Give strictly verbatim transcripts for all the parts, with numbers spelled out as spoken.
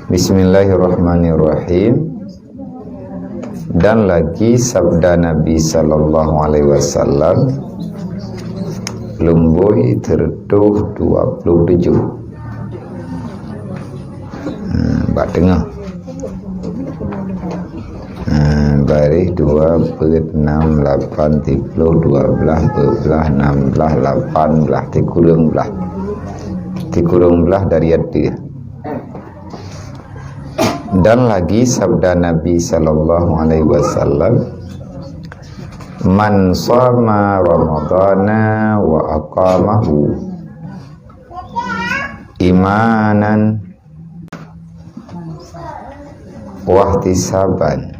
Bismillahirrahmanirrahim. Dan lagi sabda Nabi sallallahu alaihi wasallam, lumbôi seratus dua puluh tujuh. Hmm, bak teungoh. Hmm, baris dua, peuet, enam, lapan, siploh, dua belas, dua belas, enam belas, lapan belas, sikureueng belas. Sikureueng belas dari ateueh. Dan lagi sabda Nabi sallallahu alaihi wasallam, "Man shama Ramadhana wa aqamahu imanan wa ihtisaban."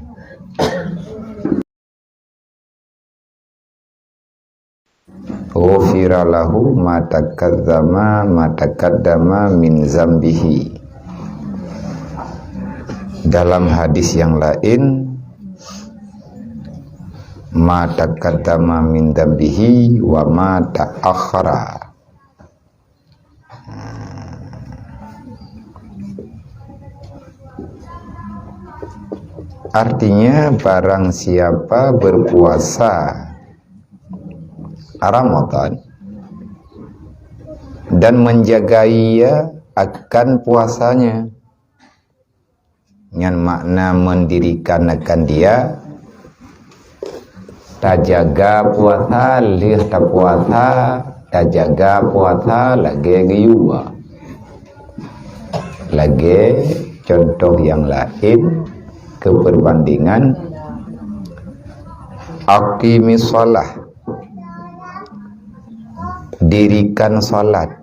Ghufira lahu ma taqaddama, ma taqaddama min zambihi. Dalam hadis yang lain, ma taqaddama min zambihi wa ma ta'akhkhara. Artinya, barang siapa berpuasa Ramadan dan menjaga ia akan puasanya, nyan makna mendirikan akan dia, tajaga puasa, lheueh tapuasa, tajaga puasa lagée geuyue. Lagée contoh nyang laén keu perbandingan, aqimis shalah, dirikan salat.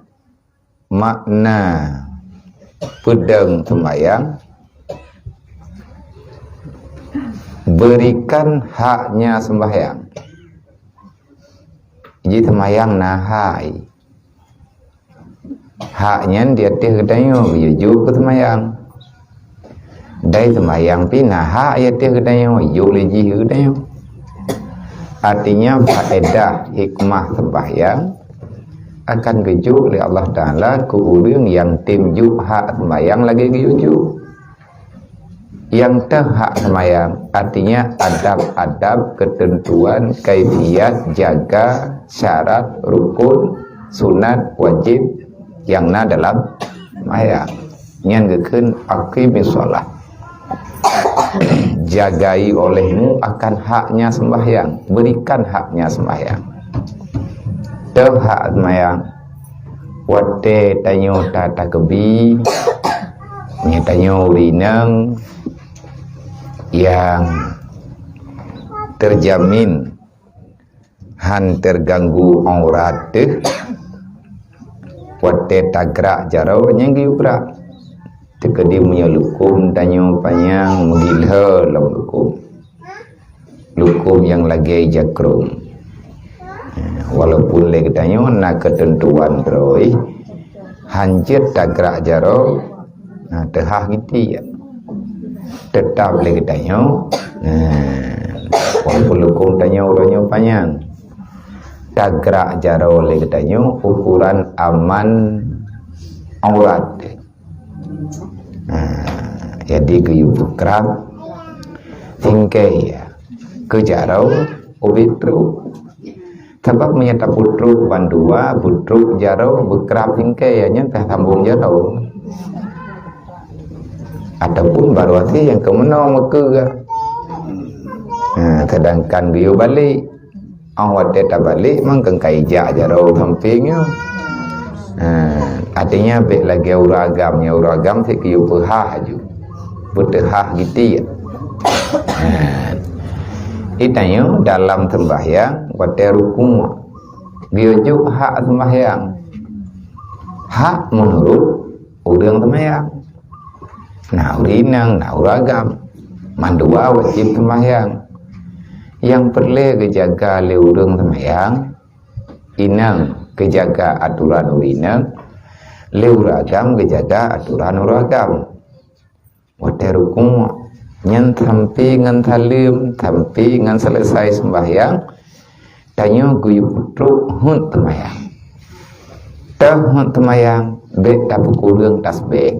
Makna peudong seumbahyang, berikan haknya seumbahyang. Jadi seumbahyang na hak. Hak nyan di ateueh geutanyoe, geuyue jok keu seumbahyang. Dai seumbahyang pih na hak i ateueh geutanyoe, jok lé jih keu geutanyoe. Artinya, faedah hikmah seumbahyang akan geujok lé Allah Taala keu ureuëng nyang tem jok hak seumbahyang lagée geuyue jok. Nyang teuh hak seumbahyang, artinya adab-adab, keuteuntuan, kaifiat, jaga, syarat, rukun, sunat, wajéb nyang na dalam seumbahyang. Nyan geukheun aqimis shalah. Jagai olehmu akan haknya seumbahyang, berikan haknya seumbahyang. Teuh hak seumbahyang. Watée tanyoe ta-, takeubi, nyoe tanyoe ureuëng inong nyang terjamin han terganggu aurat teuh, watée tagrak jaroe nyang geuyue grak. Teukeudi meunyoe lukom tanyoe panyang, meugilhée lom lukom. Lukom nyang lagée jakrong. Walaupun lé geutanyoe na keuteuntuan droe, hanjeuet tagrak jaroe, na teuhah gitiek. Teutap lé geutanyoe, nah, walaupun lukom tanyoe uroe nyoe panyang, tagrak jaroe lé geutanyoe ukuran aman aurat. Nah, jadi geuyue peukrab singkée, ya. Keu jaroe ubit trok. Sabab meunyoe tapeutrok bandua, peutrok jaroe, beukrab singkée, ya, nyan ka sambong jaroe. Ataupun baroe até nyang keumeunoe meukeue. Nah, sedangkan geuyue balek, 'oh watée tabalek, mangkeueng ka ijak jaroe sampéng nyoe. Ha, artinya bék lagée ureuëng agam, nyoe ureuëng agam sit geuyue peuhah aju. Beuteuhah gitiek. Ha. Di tanyoe dalam seumbahyang, watée rukuk, geuyue jok hak seumbahyang. Hak meunurot ureuëng seumbahyang. Na ureuëng inong, na ureuëng agam. Mandua wajéb seumbahyang. Nyang peureulée geujaga lé ureuëng seumbahyang, inong geujaga atoran ureuëng inong, lé ureuëng agam geujaga atoran ureuëng agam. Watée rukuk, nyan sampé ngon saleuem, sampé ngon seuleusai seumbahyang, tanyoe geuyue peutrok hot seumbahyang. Teuh hot seumbahyang, bék tapeukureueng tasbéh.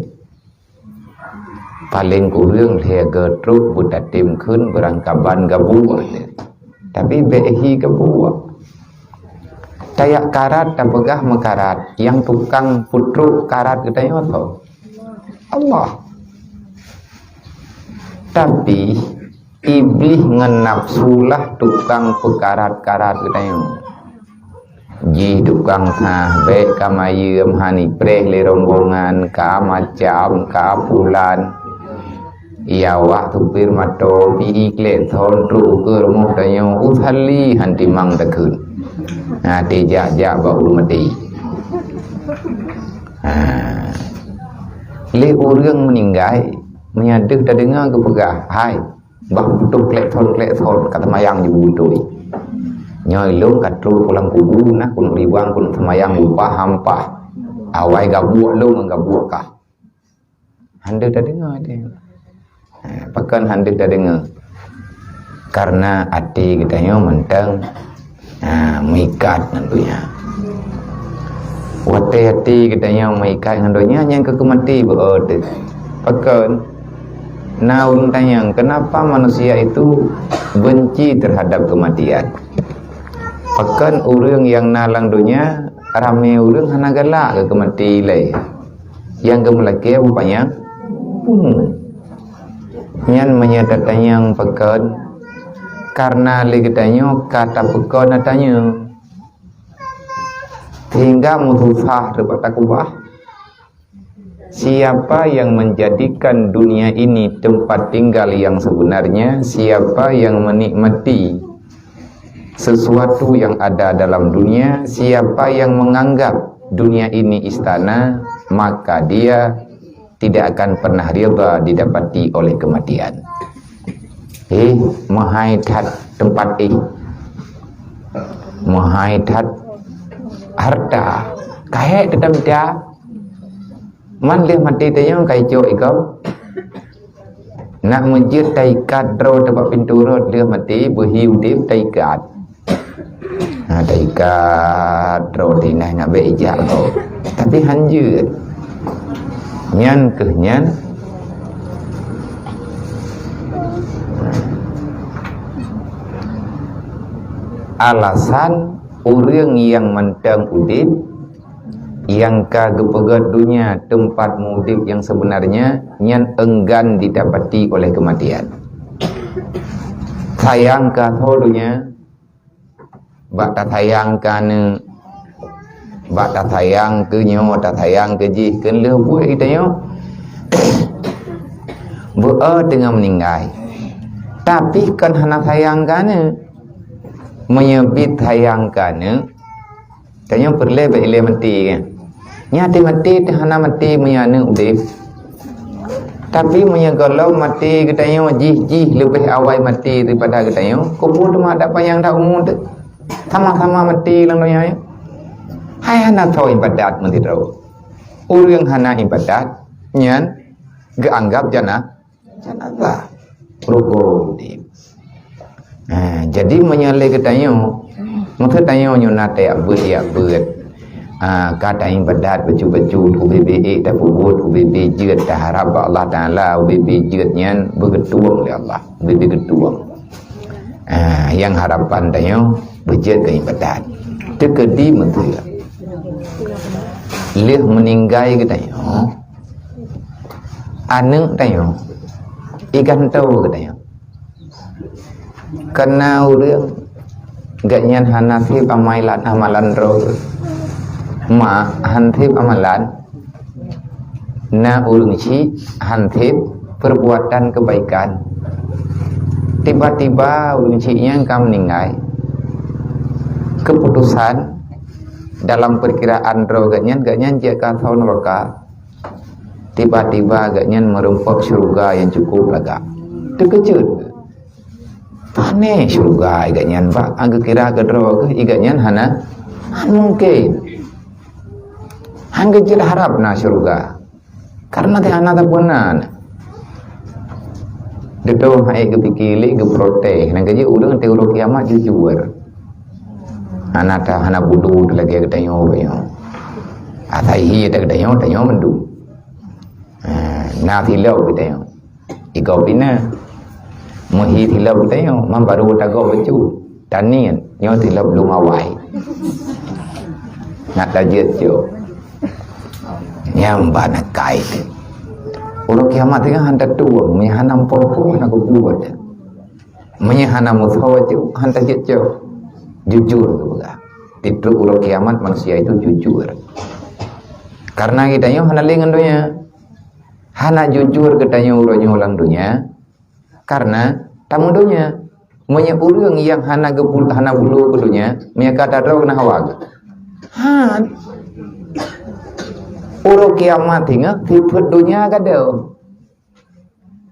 Paleng kureueng lhèe go trok beutatem kheun beurangkaban gabuek. Tapi bèk hi gabuek. Tajak karat, tapeugah meukarat, nyang tukang peutrok karat geutanyoe soe? Allah. Tapi Iblih ngon nafsu lah tukang peukarat-karat geutanyoe. Jih tukang sah, bèk ka mayeuem, han ipreh lé rombongan, ka macam, ka pulan. Iya wak supir moto, pi iklek thon trok keu rumoh tanyoe, usalli han timang takheun. Ha, tijak-jak bak ureueng maté. Ha. Lé ureueng meuninggai, meunyoe deuh tadeungoe geupeugah, "Hai, bah putôh klekson-klekson ka teumayang jibeutôi. Nyoe lôn ka trok u lam kubu na, keuneuk riwang, keuneuk teumayang upah hampah. Awai gabuek lôn ngon gabuek kah." Han deuh tadeungoe teuh. Ha, pakon han deuh tadeungoe? Karena até geutanyoe mantong, ha, meuikat ngon donya. Watèe até geutanyoe meuikat ngon donya, nyan keuh keumaté beu teuh. Pakon? Na ureueng tanyong, kenapa manusia itu benci terhadap kematian? Pakon ureueng nyang na lam donya, ramé ureueng hana galak keu keumaté ilèe. Nyang geumeulakèe beupanyang umu. Nyan meunyoe tatanyong pakon, karena lé geutanyoe ka tapeukon ata nyoe. Sehingga meususah teubak takubah. Siapa yang menjadikan dunia ini tempat tinggal yang sebenarnya, siapa yang menikmati sesuatu yang ada dalam dunia, siapa yang menganggap dunia ini istana, maka dia tidak akan pernah ridha didapati oleh kematian. Eh, meuhai that teumpat eh. Meuhai that harta. Ka hèk teutamita. Man lheueh maté tanyoe ka icok ikoe. Nak meujeuet taikat droe teuh bak pintoe rot lheueh maté, beuhi udép taikat. Ha, taikat droe teuh inan nak bèk ijak droe. Tapi han jeuet. Nyan keuh nyan alasan ureueng nyang mantong udép, nyang ka geupeugöt donya teumpat meuudép nyang seubeunarnya, nyan enggan didapati oleh keumatian. Sayang keu asoe donya, bak tasayang keu aneuk, bak tasayang keu nyoe, tasayang keu jih, kheun lheueh buet geutanyoe beu-o teungoh meuninggai. Tapi kon hana sayang keu aneuk. Meunyoe bit sayang keu aneuk, tanyoe peureulèe bèk ilèe maté, kan? Nyan até maté teuh hana maté meunyoe aneuk udép. Tapi meunyoe gohlom maté geutanyoe jih-jih leubeh awai maté daripada geutanyoe, keupeue teuma adak panyang that umu teuh? Sama-sama maté lam donya nyoe. Hai hana soe ibadat meusidroe. Ureueng hana ibadat, nyan geuanggap jana-, janazah. Rugoe udép. Ha, jadi meunyoe lé geutanyoe, maksud tanyoe nyoe na tajak beuet, jak beuet. Ha, ka taibadat bacut-bacut, ubé-bé ék tapeubuet, ubé-bé jeuet taharab bak Allah Taala, ubé-bé jeuet nyan beugeutueng lé Allah, ubé-bé geutueng. Ha, nyang harapan tanyoe beujeuet keu ibadat. Teukeudi meuteuk. Lheueh meuninggai geutanyoe, aneuk tanyoe, igantoe geutanyoe. Kana ureueng geuhnyan hana sép amailan, amalan droe. Mak han sép amalan, na ureueng chik han sép perbuatan kebaikan. Tiba-tiba ureueng chik nyan ka meuninggai. Keuputosan dalam peukiraan droe geuhnyan, geuhnyan jeuet keu asoe nuraka. Tiba-tiba geuhnyan meurumpok syeuruga nyang cukup lagak. Teukeujot. Pane syeuruga geuhnyan bak, geukira keudroe geuh geuhnyan hana, han mungken. Han geujeuet harab na syeuruga. Karena teuh hana sapeue na. Deutôh hai geupike lé geuprotes, nyang keujeuet ureueng teuh uroe kiamat jujur. Hana ta-, hana bodoh lagèe geutanyoe nyoe. Asai hi geutanyoe, tanyoe mandum. Ha, Na silop geutanyoe. Igob ina. Meuhi silop geutanyoe, man barô tagob bacut. Taniet, nyoe silop lôn awai. Nak tajeuet cok. Nyang bak nakai teuh. Uroe kiamat teuh han tatueng, meuhana meupo-po na geubuet. Meunyoe hana musoh bacut, han tajeuet cok. Jujur geupeugah. Di trok uroe kiamat manusia itu jujur. Karena geutanyoe hana lé ngon donya. Hana jujur geutanyoe uroe nyoe lam donya, karena tameudonya. Meunyoe ureuëng nyang hana geupul-, hana bulo keu donya, meunyoe ka tadroe keunan hawa geuh. Han. Uroe kiamat ingat sifeuet donya gadôh.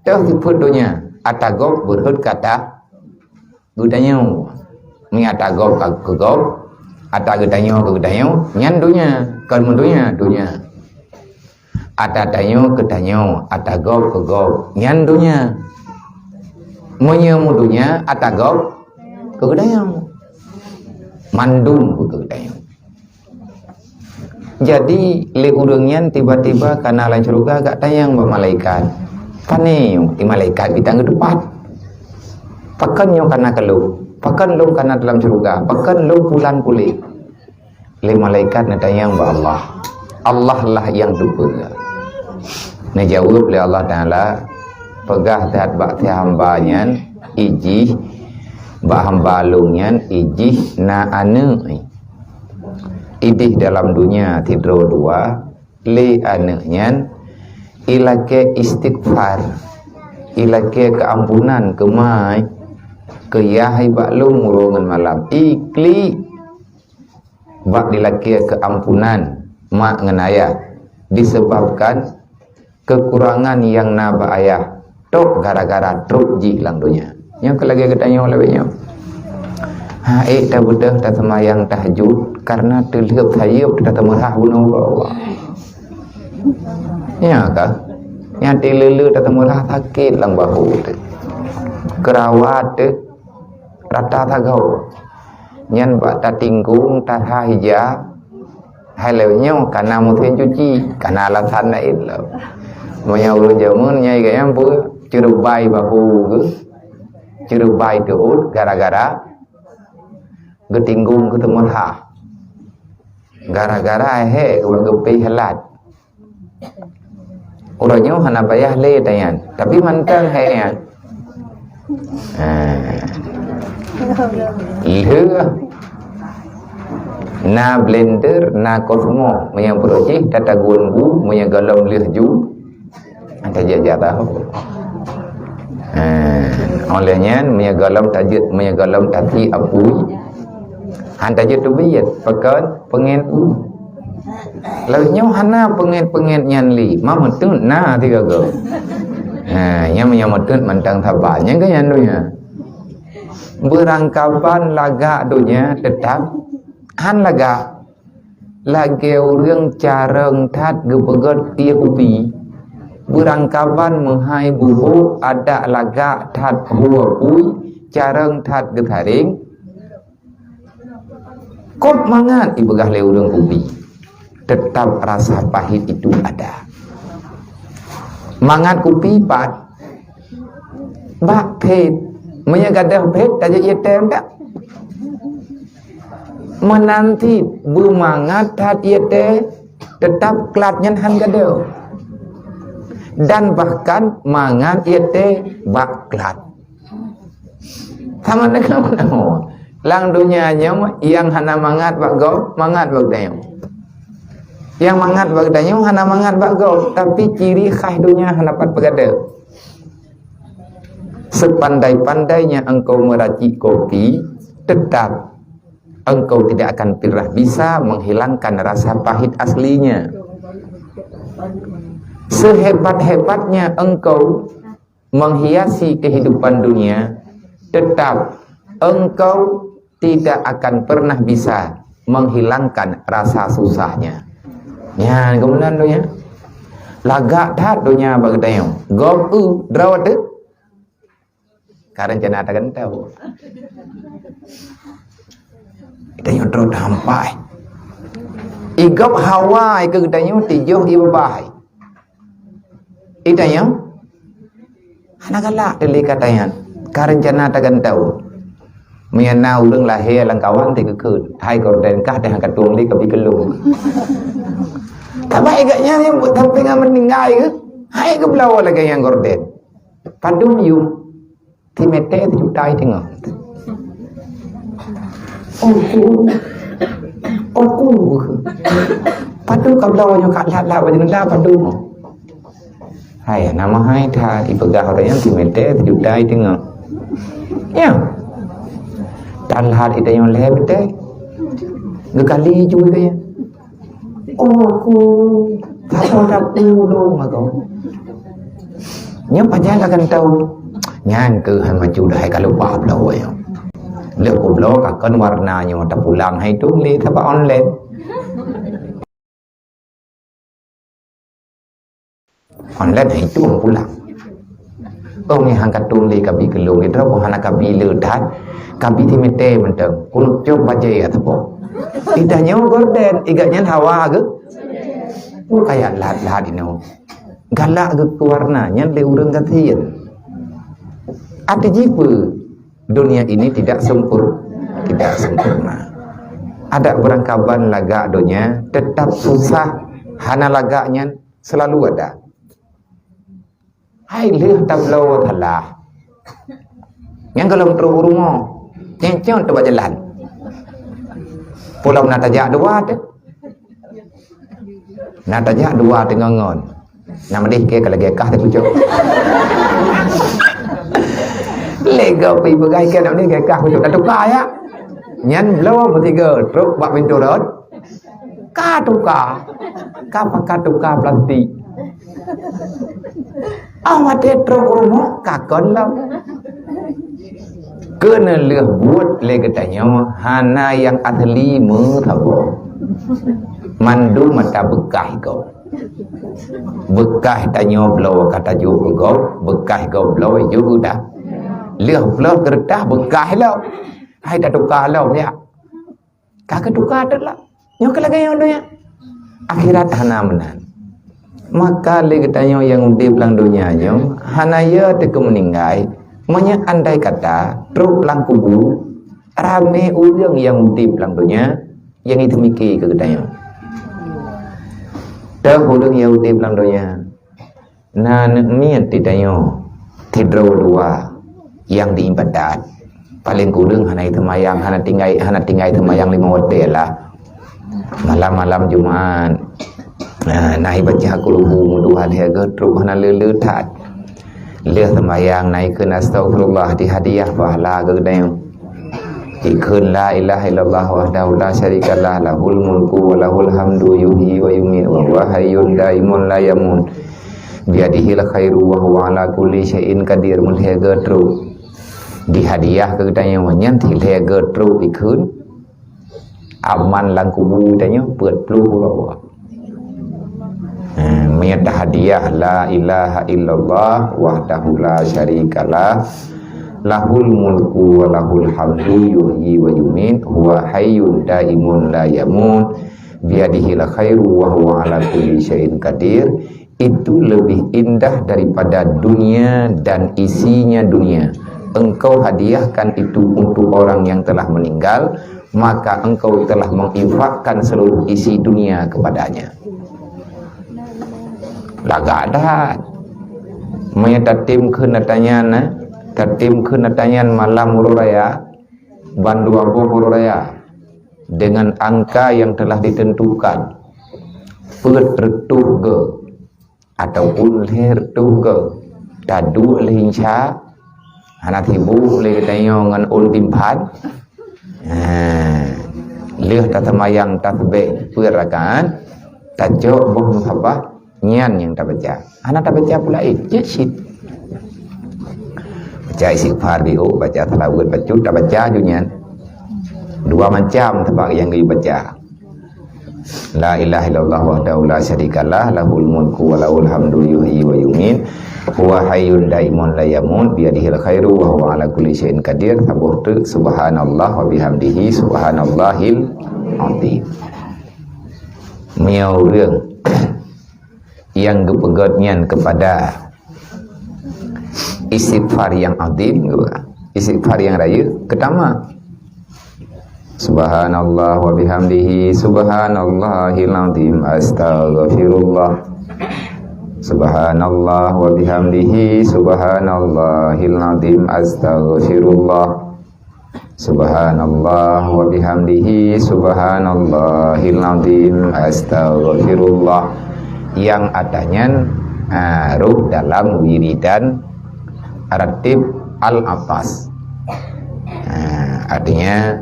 Teuh sifeuet donya, ata gob beurhot keu ata geutanyoe. Meunyoe ata gob ka keu gob, ata geutanyoe keu geutanyoe, nyan donya, kon meudonya, donya. Ata tanyoe keu tanyoe, ata gob keu gob, nyan donya. Meunyoe meudonya, ata gob keu geutanyoe. Mandum keu geutanyoe. Jadi, lé ureuëng nyan tiba-tiba kana lam syeuruga geutanyong bak malaikat. Pane nyoe, di malaikat geutanyong geutupat. Pakon nyoe kana keu lôn? Pakon lôn kana dalam syeuruga? Pakon lôn pulan puléh? Lé malaikat neutanyong bak Allah. Allah lah nyang teupeue. Neujaweueb lé Allah Taala, peugah that bak si hamba nyan, ijih, bak hamba lôn nyan, ijih na aneuëk. Idéh dalam donya sidroe dua, lé aneuëk nyan ilakée istighfar, ilakée keuampunan keu ma, keu yah bak lôn uroe ngon malam. Iklik bak dilakée keuampunan ma ngon ayah disebabkan keukurangan nyang na bak ayah, tok gara-gara trok jih lam donya. Nyoe keuh lagée geutanyoe lawét nyoe. Ha, ék tabeudôh taseumayang tahajud karena teulheueb sayeuep tateumurah bunoe bak Allah. Nya ka? Nyang teuleuleue tateumurah sakét lam bahu teuh. Keurawat teuh rata sagoe. Nyan bak tatinggung, tasa hija, hai lheueh nyoe kana musém cuci, kana alasan laén lom. Meunyoe ureuëng jameun nyang gaya peue, ceurubai bahu geuh, ceurubai teuôt gara-gara geutinggung keu teumeuha. Gara-gara hék geupeugah lat. Uroe nyoe hana payah lé tanyan, tapi mantong hai nyan. Ha. Lheueh na blender, na Cosmo, meunyoe peurucih tatagun bu, meunyoe golom lheueh ju, ata jaja tahu. Ha. Oleh nyan, meunyoe golom tajeuet, meunyoe golom tasi apui, han tajeuet teubiet, pakon peungét u. Lawét nyoe hana peungét-peungét nyan lé, ma meuteut na tiga go. Ha, nyang meunyoe meuteut mantong saba, nyang keu nyan donya. Beurangkaban lagak donya teutap han lagak. Lagée ureuëng carông that geupeugét tiek kupi. Beurangkaban meuhai bubôk adak lagak that hue pui, carông that geusaréng, kop mangat ipeugah lé ureuëng kupi, teutap rasa pahit itu ada. Mangat kupi pat bak phét. Meunyoe gadôh phét, tajak ié tém dak? Meunan cit beumangat that ié tém, teutap klat nyan han gadôh. Dan bahkan mangat ié tém bak klat. Sama deungon meunoe. Lam donya nyoe nyang hana mangat bak gob, mangat bak geutanyoe. Nyang mangat bak geutanyoe hana mangat bak gob, tapi ciri khas donya hana pat peugadôh. Sepandai-pandainya engkau meracik kopi, tetap engkau tidak akan pernah bisa menghilangkan rasa pahit aslinya. Sehebat-hebatnya engkau menghiasi kehidupan dunia, tetap engkau tidak akan pernah bisa menghilangkan rasa susahnya. Nyan keumuliaan donya. Lagak that donya bak geutanyoe. Gob eu droe teuh. Ka rencana tagan tau. Geutanyoe droe hampai. Igob hawa keu geutanyoe tijoh ié babah. Ita nyoe hana galak teuh lé ka tanyan. Ka reuncana tagantoe. Meunyoe na ureuëng lahé lam kawan teukeukheun, "Hai gorden kah teuh ka tueng lé ka bi keulong." Tapi gobnyan nyang buet sampoe ngon meuninggai geuh, hai geubloe lagée nyang gorden. Padum yum, timete sijuta teungoh. Oku, oku. Padum ka bloe nyoe ka lat-lat bak jeuneunda padum. Hai, nama hai that ipeugah ureuëng nyan timete sijuta teungoh. Ya. Tan lhat ita nyang lhée bete. Geukali jui kaya. Oh, ku. Sapa dak ulung aku. Nyoe pajan akan tahu. Nyan keuh hai maju dah hai ka lupa bloe nyoe. Leuh ku bloe ka kon warna nyoe tapulang hai tu lé saba online. Online hai tu pulang. Oh, ngi hang ka tueng lé kabi keulong, droe hana kabi le that, kabi timete mantong. Kunut cok bajée atawa. Ita nyoe gorden, iga nyan hawa geuh. Oh, kayak lahat-lahat inoe. Galak geuh keu warna, nyan lé ureuëng gasien. Ati jipeue, dunia ini tidak sempur-, tidak sempurna. Ada beurangkaban lagak donya, tetap susah, hana lagak nyan selalu ada. Hai lheueh tabloe salah. Nyang golom trok u rumoh, cen-cen teuh bak jalan. Pulang na tajak dua teuh. Na tajak dua teungoh ngon. Na meudeh ke ka lagée kah teuh pucok. Lego pi peugah ke na meudeh ke kah pucok. Ka tuka ya. Nyan bloe meusigo trok bak pintoe rot. Ka tuka. Ka pakat tuka plastik. Ah, watée trok u rumoh, ka kon lom. Keuneulheueh buet lé geutanyoe hana nyang asli meusaboh. Mandum mata beukah gob. Beukah tanyoe bloe ka tajok keu gob, beukah gob bloe jok keu dah. Lheueh bloe keureutah beukah lom. Hai tatuka lom ya. Ka geutuka teuk lah. Nyoe keuh lagée nyang donya. Akhirat hana meunan. Maka lé geutanyoe nyang udeb lam donya nyoe hana yo teuh keu meuninggai. Meunyoe andai kata trok lam kubu, ramé ureuëng nyang udeb lam donya nyang jiteumike keu geutanyoe. Teuh ureuëng nyang udeb lam donya Na aneuk miet di tanyoe sidroe dua nyang di ibadat. Paleng kureueng hana iteumayang, hana tinggai, hana tinggai teumayang limong watée lah. Malam-malam Jumat, na, na ibaca Qul Hu meudua lhée goe trok hana le-le that. Lheueh teumayang na ikheun astaghfirullah, dihadiah pahala keu geutanyoe. Ikheun la ilaha illallah wahdahu la syarikalah, lahul mulku wa lahul hamdu, yuhyi wa yumiit, wa huwa hayyun daimun la yamut. Biyadihil khairu wa huwa ala kulli syai'in qadir. Meulhée goe trok. Dihadiah keu geutanyoe nyan, lhée goe trok ikheun. Aman lam kubu geutanyoe peuet ploh uroe. Eh, meunyoe tahadiah la ilaha illallah wahdahu la syarikalah, lahul mulku wa lahul hamdu, yuhyi wa yumiit, huwa hayyun daimun la yamut, biyadihil khairu wa huwa ala kulli syai'in qadir, itu lebih indah daripada dunia dan isinya dunia. Engkau hadiahkan itu untuk orang yang telah meninggal, maka engkau telah menginfakkan seluruh isi dunia kepadanya. Lagak that. Meunyoe tatem kheun ata nyan, eh, tatem kheun ata nyan malam uroe raya, ban dua boh uroe raya, dengan angka yang telah ditentukan, peuet reutôh goe, ataupun lhée reutôh goe, taduek lé insya, hana sibuk lé geutanyoe ngon ôn timphan. Ha, lheueh tateumayang tasbeh peuet rakaat, tacok boh musabah, nyan nyang tabaca. Hana tabaca pula, eh, cit cit. Baca istighfar biôh, baca salawat bacut, tabaca ju nyan. Dua macam sabab nyang geubaca. La ilaha illallah wahdahu la syarikalah, lahul mulku wa lahul hamdu, yuhyi wa yumiit, huwa hayyun daimun la yamut, biyadihil khairu wa huwa ala kulli syai'in qadir. Saboh teuk, subhanallah wa bihamdihi, subhanallahil azim. Meunyoe ureuëng nyang geupeugét nyan keupada istighfar nyang azim, istighfar nyang rayeuk, keutama, "Subhanallah wa bihamdihi, subhanallahil azim, astaghfirullah. Subhanallah wa bihamdihi, subhanallahil azim, astaghfirullah. Subhanallah wa bihamdihi, subhanallahil azim, astaghfirullah." Nyang ata nyan, ah, rôh dalam wiridan ratib al-atas. Ah, artinya,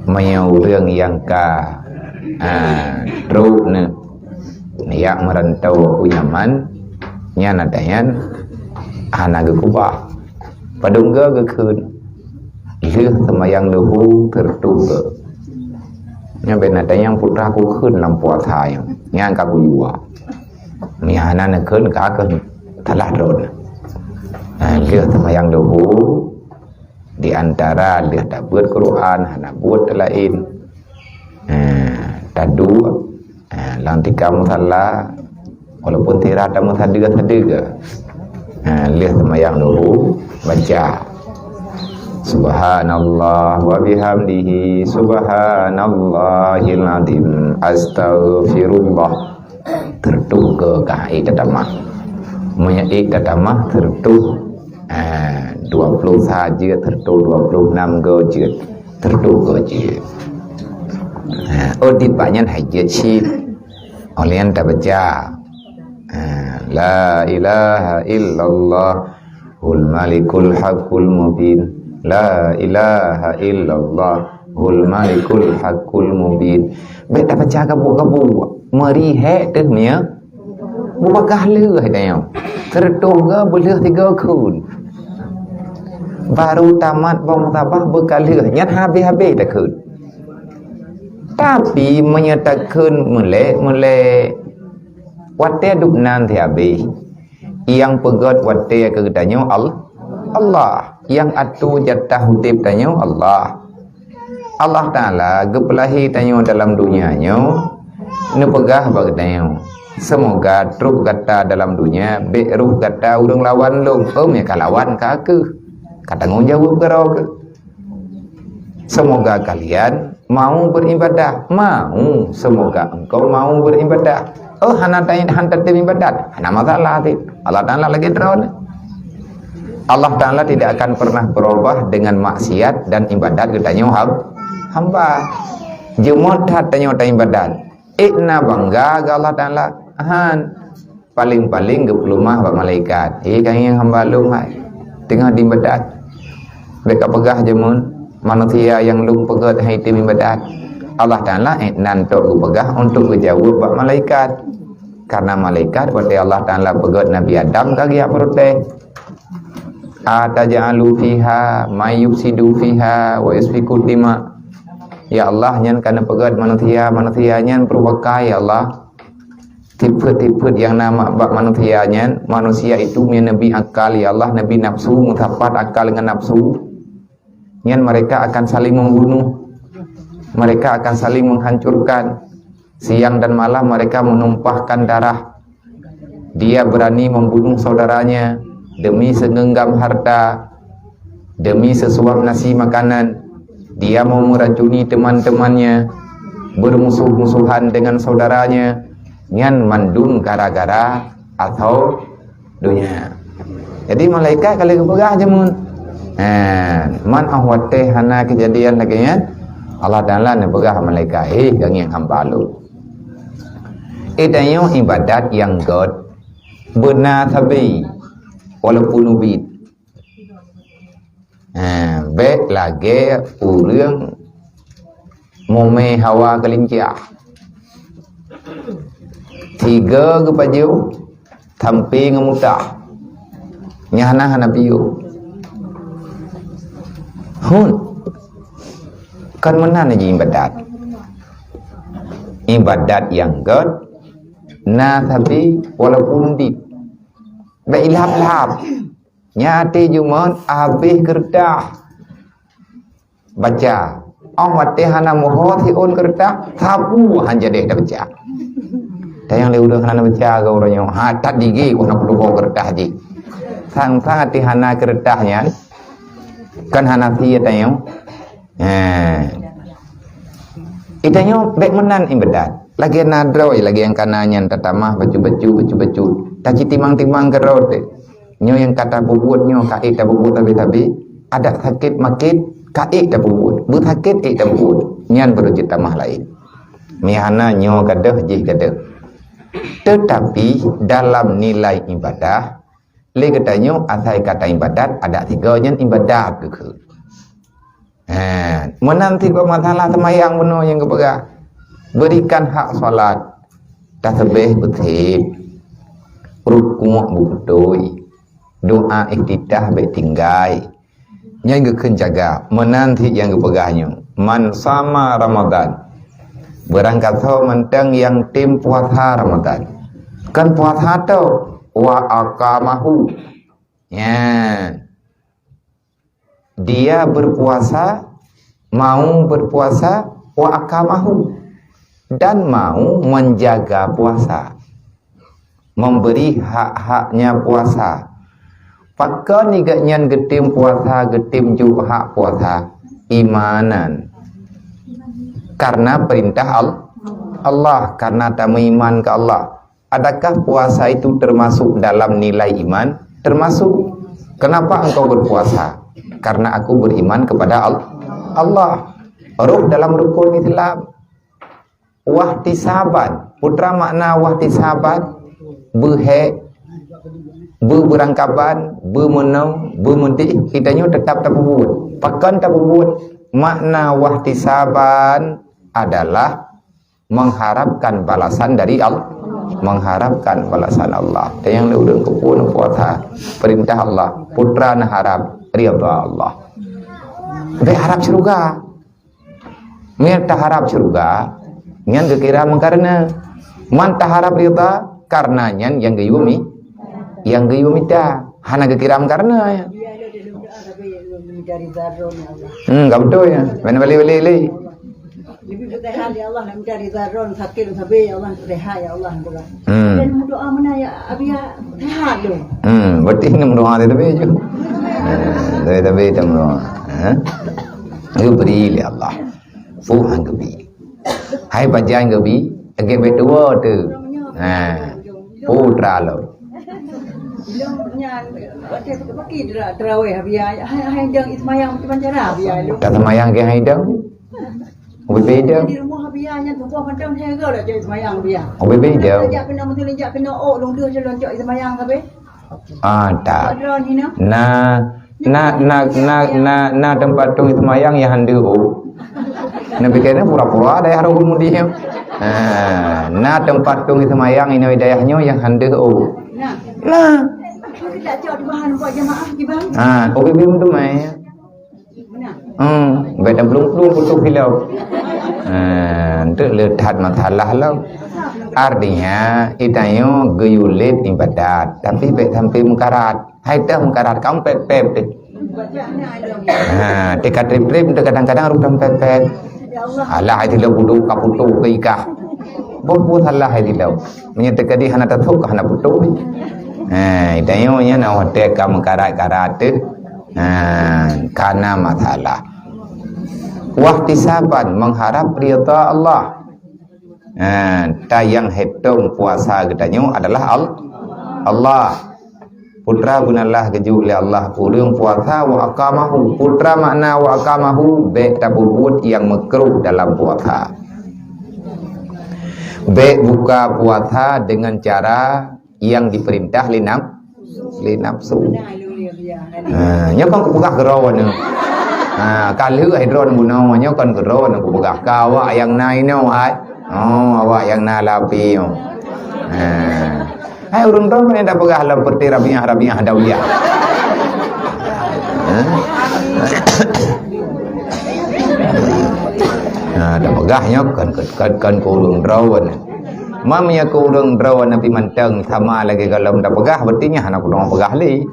meunyoe ureuëng nyang ka, ah, trok neu-, jak meurantau u Yaman, nyan ata nyan hana geukubah. Padum goe geukheun, lheueh seumayang luhu teureutôh goe. Nyan bèk na tanyong peue teuma kukheun lam puasa nyoe. Nyan ka kuyue. Meunyo hana neukheun ka keuh salah droe. Ha, lheueh seumayang luhu, di antara lheueh tabeuet Quran, hana buet laén. Ha, taduek, ha, lam tika musalla, walaupun sira tameusadeue-sadeue. Ha, lheueh seumayang luhu, baca, "Subhanallah wa bihamdihi, subhanallahil azim, astaghfirullah." Teureutôh goe ka ék tatamah. Meunyo ék tatamah teureutôh, ha, dua ploh sa jeuet, teureutôh dua ploh nam goe jeuet, teureutôh goe jeuet. Ha, oh, di bak nyan hai jeuet cit. Óh lheueh nyan tabaca, ha, "La ilaha illallah hul malikul haqqul mubin. La ilaha illallah hul malikul haqqul mubin." Bèk tabaca gabuek-gabuek. Meuri hék teuh meunyo beubagaih lheueh tanyoe. Teureutôh goe beulheueh tiga kheun. Baru tamat bak musabah beukalheueh. Nyan habéh-habéh takheun. Tapi meunyo takheun meulé-meulé, watèe dub nan sihabéh. Nyang peugét watèe keu geutanyoe Al-, Allah. Nyang atoe jatah udép tanyoe Allah. Allah Taala geupeulahé tanyoe dalam donya nyoe, neupeugah bak geutanyoe, "Seumoga trok gata dalam donya bèk rôh gata ureuëng lawan Lôn." Peue nyang ka lawan ka keuh, ka tanggong jaweueb keudroe keuh. "Semoga kalian mau beribadah." Mau, semoga engkau mau beribadah. Oh, hana ta-, hana tatem ibadat. Hana masalah teuh. Allah Taala lagèe droeneuh. Allah Taala tidak akan pernah berubah dengan maksiat dan ibadat geutanyoe ham-, hamba. Jeumot that tanyoe taibadat. Ék na bangga keu Allah Taala? Han. Paléng-paléng geupeuleumah bak malaikat. "Hé, kayém hamba Lôn hai, teungoh diibadat. Bèk kapeugah jameun manusia nyang Lôn peugét hai tem ibadat." Allah Taala, eh, nan tok geupeugah untuk geujaweueb bak malaikat. Karena malaikat watèe Allah Taala peugét Nabi Adam ka geujak protes. "Ataj'alu fiha may yufsidu fiha wa yasfiku dima." Ya Allah, nyan ka neupeugét manusia, manusia nyan peurupakai, ya Allah. Tipe-tipe nyang na ma-, bak manusia nyan, manusia itu meunyo neubri akal, ya Allah, neubri nafsu, meusapat akal ngon nafsu, nyan mereka akan saling membunuh. Mereka akan saling menghancurkan. Siang dan malam mereka menumpahkan darah. Dia berani membunuh saudaranya demi segenggam harta, demi sesuap nasi makanan. Dia mau meracuni teman-temannya, bermusuh-musuhan dengan saudaranya. Nyan mandum gara-gara atau donya. Jadi malaikat ka lheueh geupeugah jameun. Ha, man 'oh watèe hana keujadian lagèe nyan, Allah Taala neupeugah malaikat, "Hé, kayém hamba Lôn. Ék tanyoe ibadat nyang gét, beuna sabe, walaupun ubit. Ha, bèk lagèe ureuëng mumè hawa keulincah. Tiga geupajoh, sampoe ngon mutah. Nyan hana piôh." Hon. Kon meunan jih ibadat. Ibadat nyang gét, na sabe walaupun dit. Bèk ilhab-lhab. Nyan até Jumat habéh keureutah. Baca. 'Oh watèe hana meuho siôn keureutah, sapeue han jadeh tabaca. Tanyong lé ureuëng hana baca keu uroe nyoe. Ha, that jigé, wah, na peuduho keureutah jih. Sang-sang até hana keureutah nyan, kan hana sie tanyong. He. Itanyoe bék meunan iébadat. Lagée na droe, lagée nyang kana nyan tatamah bacut-bacut, bacut-bacut. Taci timang-timang keudroe teuh. Nyoe nyang ka tapeubuet nyoe ka ék tapeubuet sabe-sabe. Adak sakét makét ka ék tapeubuet. Beusakét ék tapeubuet. Nyan baru cit tamah laén. Meuhana nyoe gadôh jih gadôh. Teutapi dalam nilai iébadat, lé geutanyoe asai kata iébadat, adak sigoe nyan iébadat geukheun. Ha, meunan cit bak masalah seumayang bunoe nyang geupeugah, berikan hak salat, tasbih beusép, rukuk beubeutôi, doa iftitah bék tinggai. Nyan geukheun jaga, meunan cit nyang geupeugah nyoe, "Man sama Ramadan." Beurangkasoe mantong nyang tem puasa Ramadan. Kan puasa tu, "Wa aqamahu." Nyan. Dia berpuasa, mau berpuasa, "wa aqamahu." Dan mau menjaga puasa. Memberi hak-haknya puasa. Pakon gobnyan geutem puasa, geutem jok hak puasa? Imanan. Karena perintah Al-, Allah, karena tameuiman ke Allah. Adakah puasa itu termasuk dalam nilai iman? Termasuk. Kenapa engkau berpuasa? Karena aku beriman kepada Al-, Allah. Roh dalam rukun Islam. Wahtisaban. Peue makna wahtisaban? Beuhék, beubeurangkaban, beumeunoe, beumeudeh. Geutanyoe teutap tapeubuet. Pakon tapeubuet? Makna wahtisaban adalah mengharapkan balasan dari Allah. Mengharapkan balasan Allah. Dan nyang lé ureuëng keupeue neupuasa perintah Allah, peue neuharap, ridha Allah. Bék harap syeuruga. Meunyoe taharap syeuruga, nyan geukira meukareuna. Man taharap ridha, kareuna nyan nyang geuyue mi-, nyang geuyue mita. Hana geukira meukareuna. Hmm, ka beutôi nyan. Mana balik-balik lé. Lebih bertahan ya Allah, nak minta ridha droe, sakit sabe ya Allah, sehat ya Allah, nak berdoa. Hmm. Dan berdoa mana ya, Abi ya, sehat tu. Hmm, berarti nak berdoa dia tapi je. Eh, tapi tapi tak berdoa. Eh? Itu beri oleh Allah. Fuhan kebi. Hai pajan kebi, agak betul tu. Ha. Putra lo. Belum nyan, ada bagi terawih Abi ya. Hai, hai dang ismayang macam cara Abi ya. Tak semayang ke hai dang? Ubé beda. Di rumah Abi ya, nyan tubuh macam saya ke lah jadi semayang Abi ya. Ubé beda. Sejak kena mesti sejak kena oh, lung deh je loncok semayang tapi. Ah, tak. Padahal ni nah. Nah, nah, nah, nah, nah, nah, tempat tu semayang yang handu oh. Nabi kena pura-pura ada yang roh mudi. Ah, nah, tempat tu semayang ini dayahnya yang handu oh. Nah. Nah. Kita cok di bahan buat jemaah di bang. Ah, ubé beda tu mai. Hmm, beda belum belum butuh hilau. Ah, untuk le that masalah lo. Artinya, itanyo geuyue lét ibadat, tapi bék sampai meukarat. Hai teuh meukarat, kaum pep-pep teuh. Ha, tika trip-trip tu kadang-kadang rupang pep-pep. Alah, hai tilo buduk ka putuh ke ikah. Boh-boh salah hai tilo. Meunyo teuka di hana tasuk ka hana putuh. Ha, itanyo nyan awak teuka meukarat-karat teuh. Ha, kana masalah. Wahtisaban, mengharap ridha Allah. Ha, ta nyang hitong puasa geutanyoe adalah Al-, Allah. Putra beunalah geujok lé Allah ureuëng puasa wa aqamahu. Putra makna wa aqamahu, bék tapeubuet nyang meukruh dalam puasa. Bék buka puasa dengan cara yang diperintah lé naf-, lé nafsu. Ha, nyoe kan kupeugah keudroe nyoe. Ha, ka lheueh droe bunoe, nyoe kan keudroe nyoe kupeugah. Ka awak nyang na inoe ai. Oh, awak nyang na lapie nyoe. Ha. Hai ureuëng droe nyang dak peugah lam peuti Rabiah, Rabiah Adawiyah. Ha? Ha, dak peugah nyoe kan, kan, kan, kan keu ureuëng droe nyoe. Meunyoe keu ureuëng droe Nabi mantong sama lagée gohlom tapeugah, berarti nyan hana kudong peugah lé.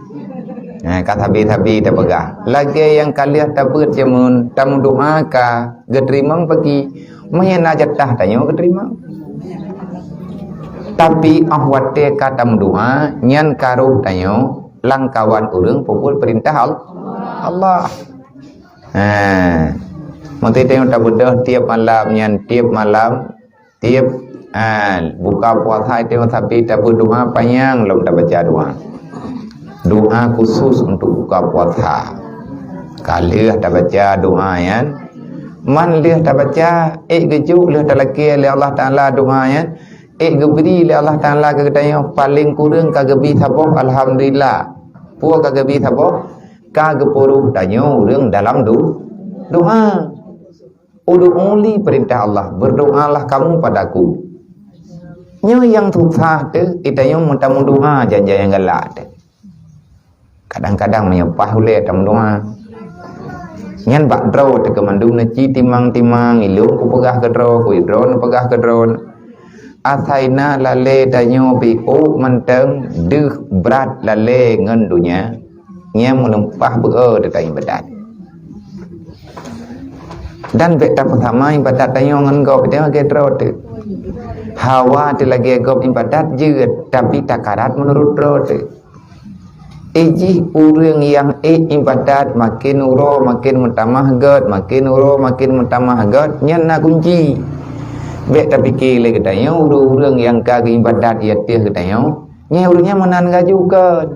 Nah, ka sabe-sabe tapeugah. Lagée nyang ka lheueh tabeuet jameun, tameudoa ka geuteurimong paki. Meunyoe na jatah tanyoe geuteurimong. Tapi óh watée ka tameudoá, nyan ka rôh tanyoe lam kawan ureuëng peubuet peurintah Al-, Allah. Ha. Meuti tanyoe tabeudôh tieb malam nyan, tieb malam, tieb, ha, buka puasa tanyoe, tapi tabeudoá panyang lom tabaca doá. Doá khusus untuk buka puasa. Ka lheueh tabaca doá nyan, man lheueh tabaca, ék geujok lheueh talakée lé Allah Taala doá nyan, ék geubri lé Allah Taala keu geutanyoe, paleng kureueng ka geubi saboh alhamdulillah. Peue ka geubi saboh? Ka geupeurôh tanyoe ureuëng dalam do-, doá. Ud'uni, perintah Allah, "Berdoalah kamu padaku." Nyoe nyang susah teuh, geutanyoe meutameudoá jan-jan nyang galak teuh. Kadang-kadang meunyoe paih ulée tameudoá. Nyan bak droe teuh keu mandum neuci timang-timang, ilôn kupeugah keu droe, kui droe neupeugah keu droe. Asai na lalée tanyoe piôh mantong deuh brat lalée ngon donya, nyan meunumpah beu-e teuka iébadat. Dan bék tapeusama iébadat tanyoe ngon gob, tanyoe lagée droe teuh. Hawa teuh lagée gob iébadat jeuet, tapi takarat meunurot droe teuh. Ijih ureuëng nyang ék iébadat makin uroe makin meutamah gét, makin uroe makin meutamah gét, nyan na kunci. Bék tapike lé geutanyoe ureuëng-ureuëng nyang ka geuiébadat ateueh geutanyoe, nyan ureuëng nyan meunan gaju kon.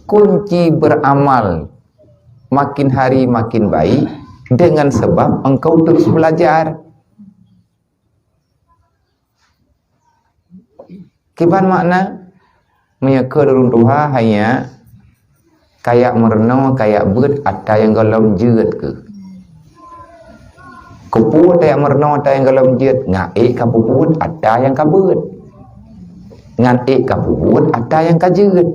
Kunci beramal makin hari makin baik dengan sebab engkau terus belajar. Kiban makna, meunyoe keu ureuëng tuha hai nyak, kayak meurunoe, kayak beuet ata nyang gohlom jeuet keuh. Keupeue tayak meurunoe ata nyang gohlom jeuet? Ngan ék ka peubuet ata nyang ka beuet. Ngan ék ka peubuet ata nyang ka jeuet.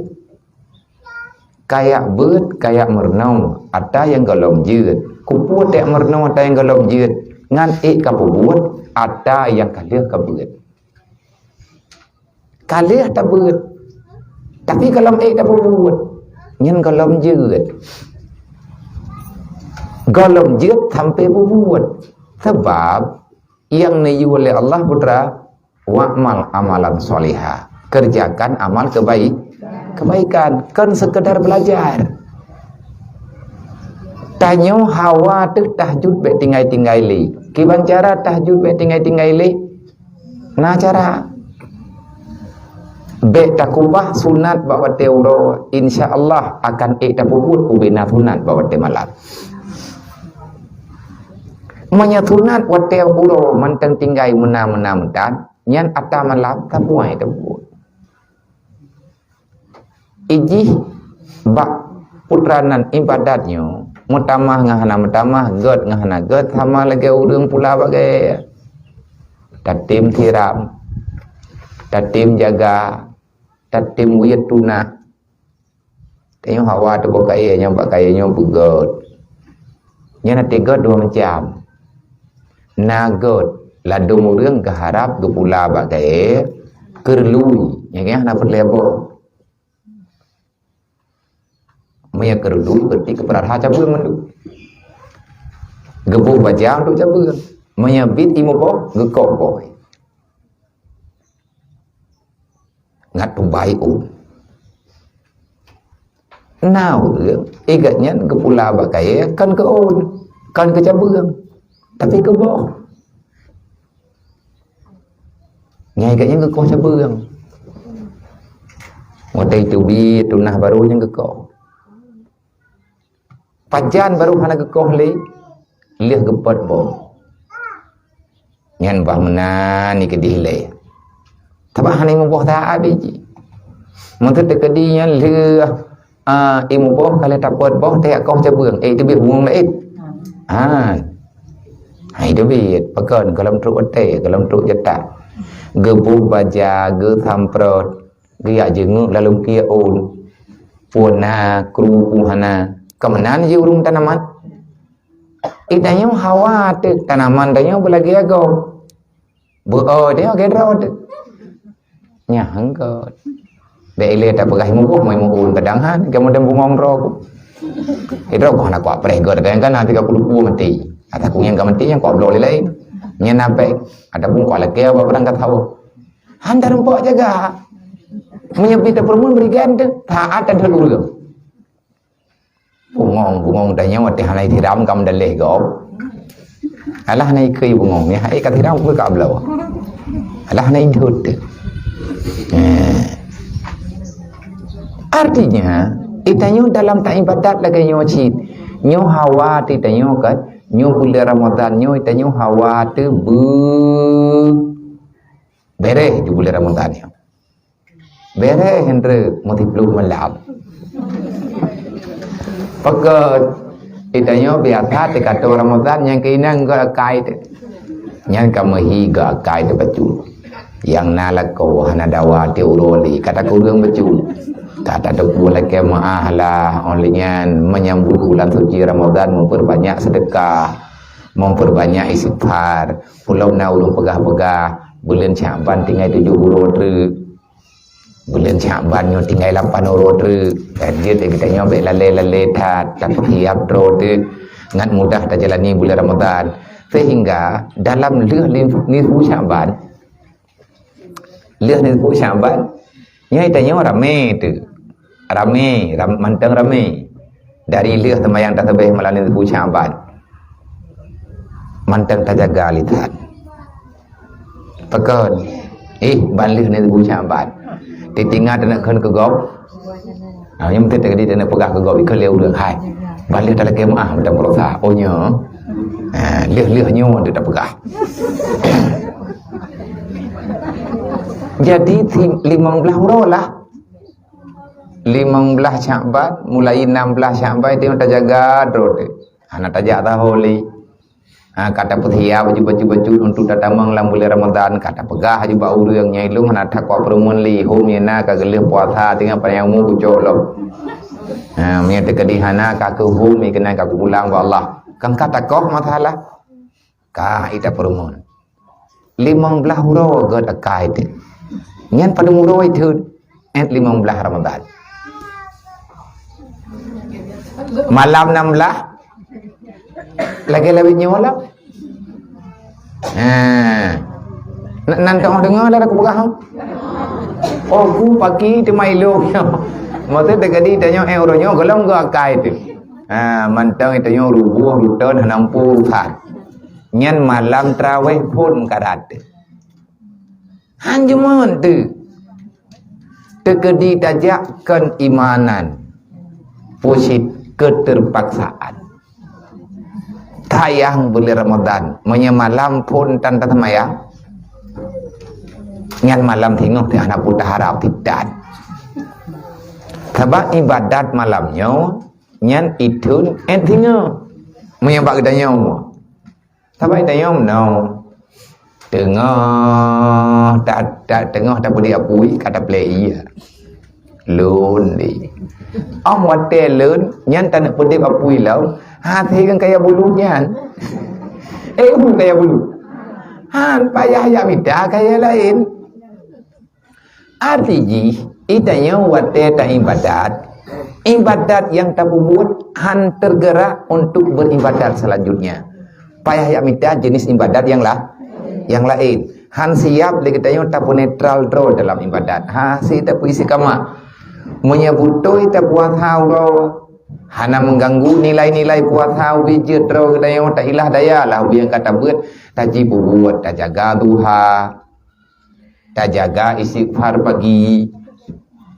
Kayak beuet, kayak meurunoe ata nyang gohlom jeuet. Keupeue tayak meurunoe ata nyang gohlom jeuet? Ngan ék ka peubuet ata nyang ka lheueh ka beuet. Ka lheueh tabeuet, tapi gohlom ék tapeubuet, nyan gohlom jeuet. Gohlom jeuet sampoe peubuet. Sabab nyang neuyue lé Allah Putra, "Wa'mal amalan shaliha." Kerjakan amal kebaik-, kebaikan, kon sekedar belajar. Tanyoe hawa teuh tahajud bék tinggai-tinggai lé. Kiban cara tahajud bék tinggai-tinggai lé? Na cara. Bék takubah sunat bak watée uroe, insya Allah akan ék tapeubuet ubena sunat bak watée malam. Meunyoe sunat watée uroe mantong tinggai meuna-meuna meutan, nyan ata malam sapuai tapeubuet. Ijih bak putra nan iébadat nyoe, meutamah ngon hana meutamah, gét ngon hana gét, sama lagée ureuëng pula bagée. Tatem siram, tatem jaga, tatem weuet tunah. Tanyoe hawa teuboh kayée nyoe bak kayée nyoe beugét. Nyan até gét dua macam. Na gét ladôm ureuëng geuharab geupula bak kayée keureuloe, nyang hana peureulée boh. Meunyoe keureudu berarti keupeurara cabeueng mandum. Geuboh baja untuk cabeueng. Meunyoe biet imeubôh, geukoh boh. Ngat tubai u. Na ureuëng, igat nyan geupula bak kayée kon keu ôn, kon keu cabeueng, tapi keu boh. Nyan igat nyan geukoh cabeueng. Watée teubiet tunah barô nyan geukoh. Pajan barô hana geukoh lé, lheueh geupôt boh. Nyan bah meunan ikeudeh lé. Sabab hana imeubôh that abéh jih. Meunteuk teukeudi nyan lheueh, ah, imeubôh ka lheueh tapôt boh, teuyak koh cabeueng, éh, teubiet bungong laén. Ha. Ha, teubiet, pakon, gohlom trok watée, gohlom trok jatah. Geuboh baja, geusamprot, geuyak jeungeuk lam lungkiek ôn. Peue na, kru peue hana. Ka meunan jih ureuëng tanaman. Itanyoe hawa teuk tanaman tanyoe beulagée agoe. Beu-o tanyoe lagée droe teuk. Nyan gét. Bék ilée tapeugah imeubôh, meu imeubôh kadang han, kamoe dan bungong droe ku. Idroe ku hana kuat preh gét, kadang-kadang hana tiga puluh puluh mati. Ata ku nyang ka mati nyang kuat bloe lé laén. Nyan na bék, ataupun kuat lakée bak padang ka tahu. Hana tarumpok jaga. Meunyoe pih tapeurumun bri gan teuh, taat dan ureueng. Bungong, bungong tanyoe watèe hana siram ka meudaleh gob. Alah hana ikeu bungong, ya, hai ka siram peue ka bloe. Alah hana idhôt teuh. Eh. Artinya, itanyoe dalam taibadat lagèe nyoe cit. Nyoe hawa teuh itanyoe kan, nyoe buleuen Ramadhan nyoe itanyoe hawa teuh beu-, bereh di buleuen Ramadhan nyoe. Bereh hindreuk meusiploh malam. Pakon, itanyoe biasa teuka troh Ramadhan nyang keunan geuakai teuh. Nyan ka meuhi geuakai teuh bacut. Nyang na lakoe hana dawa tiep uroe lé, ka takureueng bacut. Ka tateupeue lakèe meu'ah lah, 'oh lheueh nyan menyambut bulan suci Ramadhan, memperbanyak sedekah, memperbanyak istighfar. Ulôn na ureueng peugah-peugah, buleuen Syakban tinggai tujoh uroe treuk. Buleuen Syakban nyoe tinggai lapan uroe treuk. Ka jeuet lé geutanyoe bèk lalè-lalè that, tapeusiab droe teuh. Ngat mudah tajalani buleuen Ramadhan. Sehingga dalam lheueh nisfu Syakban, lheueh nisfu Syakban, nyoe tanyoe ramè teuh. Ramè, ram-, mantong ramè. Dari lheueh seumayang tasbih malam nisfu Syakban. Mantong tajaga lisan. Pakon, eh, ban lheueh nisfu Syakban. Titinga taneuk kheun keu gob. Ha, nyang meuteuk tadi taneuk peugah keu gob, ikheun lé ureueng, hai. Ban lheueh talakèe meu'ah mantong peurosa. Oh, nyoe. Ha, lheueh-lheueh nyoe teuh tapeugah. Jadi, si-, limong blaih uroe lah. Limong blaih Syakban, mulai nam blaih Syakban, itu tajaga droe teuh. Hana tajak saho lé. Ha, ka tapeusiab baju-baju bacut untuk tatamong lam buleuen Ramadhan, ka tapeugah laju bak ureueng nyan, "Ilôn hana that kuat peurumun lé, hom nyang na ka geulheueh puasa, tinggai panyang umu kucok lom." Ha, meunyoe teukeudi hana, ka keuhom, keunan ka kupulang bak Allah. Kan ka takoh masalah. Ka ita peurumun. Limong blaih uroe gèt akai teuh. Nyan padum uroe teuh, eh, limong blaih Ramadhan. Malam nam blaih, lagèe lawét nyoe lah. Ha. Nan, nan teuh deungö lah aku peugah. Oh, ku paki teuma ilok. Maksud teukeudi tanyoe, eh, uroe nyoe golom geuakai teuh. Ha, mantong tanyoe ruboh, ruton, hana mampu urusan. Nyan malam tarawih phôn karat. Han jeuet teuh. Teukeudi tajak kon imanan. Pusit keterpaksaan. Tayang buleuen Ramadhan, meunyoe malam phôn tan taseumayang, nyan malam singoh teuh hana peue taharap sitan. Sabab ibadat malam nyoe, nyan ithon eh singoh. Meunyoe bak geutanyoe, Saban tanyoe meunoe, teungoh ta-, ta-, teungoh tapeudeuh apui ka tapeulai ie. Lôn lé. Óh watèe lôn nyan taneuk peudeuh apui lom, hase ngon kaya bulut nyan. Eh, bu kaya bulut. Han payah jak mita kaya laén. Arti jih, itanyoe watèe taibadat, ibadat nyang tapeubuet han tergerak untuk beribadat selanjutnya. Payah jak mita jenis ibadat nyang la-, nyang laén. Han siap lé geutanyoe tapeunetral droe dalam ibadat. Ha, si tapeuistiqamah. Meunyoe beutôi tapuasa uroe, hana mengganggu nilai-nilai puasa, ubé jeuet droe geutanyoe tailah daya lah ubé nyang ka tabeuet, taji peubuet, tajaga duha. Tajaga istighfar pagi,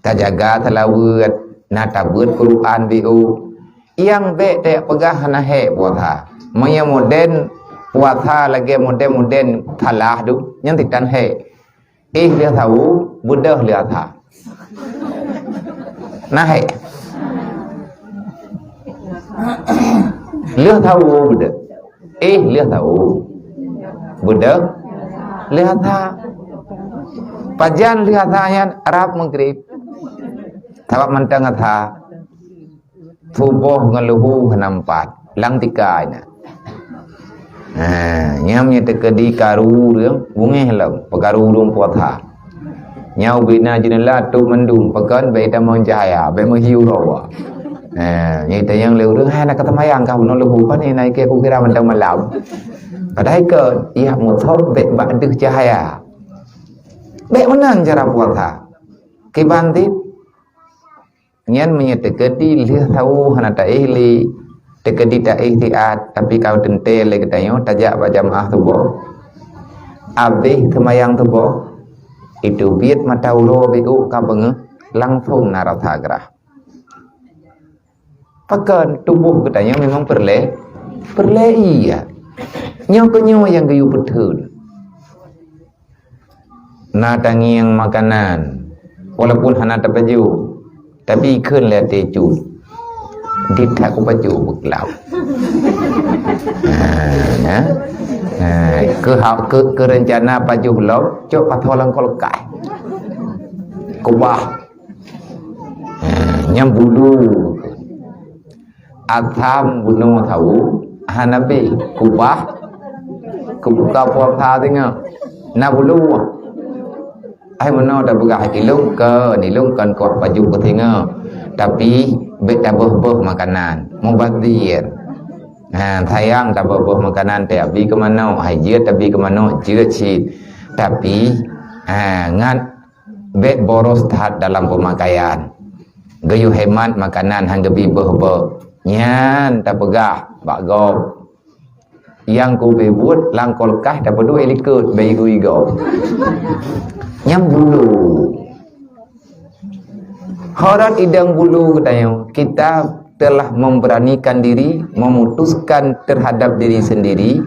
tajaga seulaweuet, na tabeuet Quran B O. Nyang bèk tapeugah hana hék puasa. Meunyoe modern puasa lagèe modern-modern salah tu, nyan sitan hék. Eh, lheueh sawo, beudôh lheueh asa. Na hék. Lheueh sawo beudôh. Eh, lheueh sawo. Beudôh lheueh asa. Pajan lheueh asa nyan? Rab Maghrib. Sabab mantong asa. Suboh ngon luhu hana meupat. Lam tika inan. Ha, nyan meunyoe teukeudi karu ureueng, beungèh lom, peukaru ureueng puasa. Nyan ubé na jeuneula tôp mandum, pakon bèk itamong cahya, bèk meuhiu rowa. Ha, nyan itanyong lé ureueng, "Hai, na ka seumayang kah bunoe luhu, pane na ikèe kukira mantong malam?" Padahai kon, jak mushob bèk bak deuh cahya. Bék meunan cara puasa. Kiban cit, nyan meunyoe teukeudi lheueh sawo hana taéh lé, teukeudi taéh siat, tapi ka teuntée lé geutanyoe tajak bak jamaah suboh. Abéh seumayang suboh, itu biet mata uroe bék ka beungéh, langsong na rasa grah. Pakon tuboh geutanyoe memang peureulée, peureulée ie. Nyoe keuh nyoe nyang geuyue peutheun. Na tangieng makanan, walaupun hana tapajoh, tapi ikheun lé até cut. Di that kupajoh beuklab. Ha, na. Ha, keu ha-, keu, keu rencana pajoh lom, cok pasoe lam kulkas. Kubah. Ha, nyang bulu. Asam bunoe sawo, hana bé kubah, keubuka puasa singoh. Na bulu. Ai meunoe tapeugah ilong kon, ilong kon kuah pajoh keu singoh. Tapi bék taböh-böh makanan, mubazir. Ha, sayang taböh-böh makanan, tabi keu manok, hai jeuet tabi keu manok, jeuet cit. Tapi, ha, ngat Bék boros that dalam peumakaian. Geuyue hemat makanan han geubi beuh-beuh. Nyan tapeugah bak gob. Nyang kubi buet lam kulkas tapeuduek likot bak igoe-igoe. Nyang bulu. Horat idang bulu geutanyoe, kita telah memberanikan diri, memutuskan terhadap diri sendiri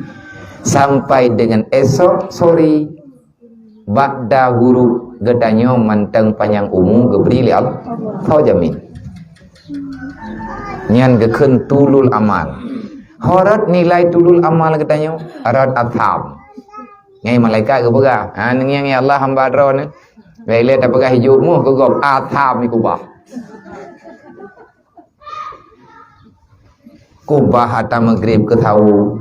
sampai dengan esok sore Bak dahulu geutanyoe mantong panyang umu geubri lé Allah. Soe jamin? Nyan geukheun tulul amal. Ho rot nilai tulul amal geutanyoe? Rot atham. Ngai malaikat geupeugah, "Ha, neungieng ya Allah hamba droeneuh." Bèk lé tapeugah ijôk moh keu gob, atham ikubah. Kubah ata Maghrib keu sawo.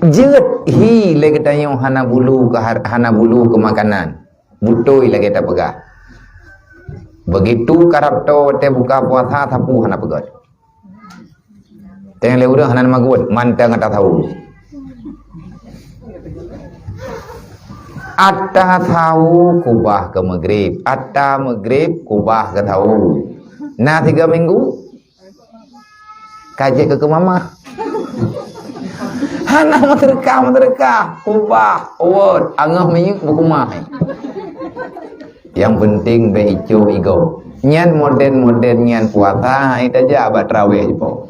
Jeuet hi lé geutanyoe hana bulu keu har-, hana bulu keu makanan. Beutôi lagèe tapeugah. Begitu karab toe watèe buka puasa, sapeue hana peugöt. Teuh lé ureueng hana magun, mantong ata sawo. Ata sawo kubah keu Maghrib, ata Maghrib kubah keu sawo. Na tiga minggu, ka jeuet keu keumamah. Hana meuseudeukah-meuseudeukah, kubah, uwot, angoh minyeuk beukumah. Nyang peunteng bèk icok igoe. Nyan modern-modern nyan puasa, hai tajak bak tarawih jipo.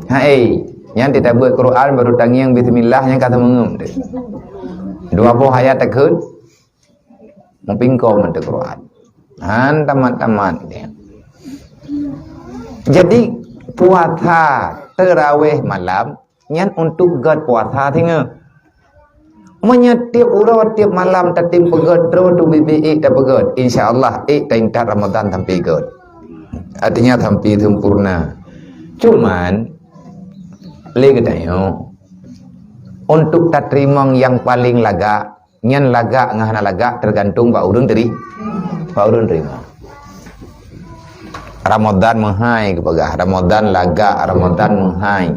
Hai, nyan teutabeuet Quran baru tangieng bismillah nyan ka teumeungeuem teuh. Dua boh ayat takheun, meupingkong mantong Quran. Han tamat-tamat dia. Jadi puasa tarawih malam Nyan untuk göt puasa singoh. Meunyoe tiep uroe, tiep malam tatem peugöt droe tu bibi ék tapeugöt, insya Allah ék taintat Ramadan sampai göt. Artinya sampai sempurna. Cuman, lé geutanyoe, untuk tateurimong nyang paleng lagak, nyan lagak ngon hana lagak teugantung bak ureueng teri-, bak ureueng teurimong. Ramadan meuhai geupeugah, Ramadan lagak, Ramadan meuhai.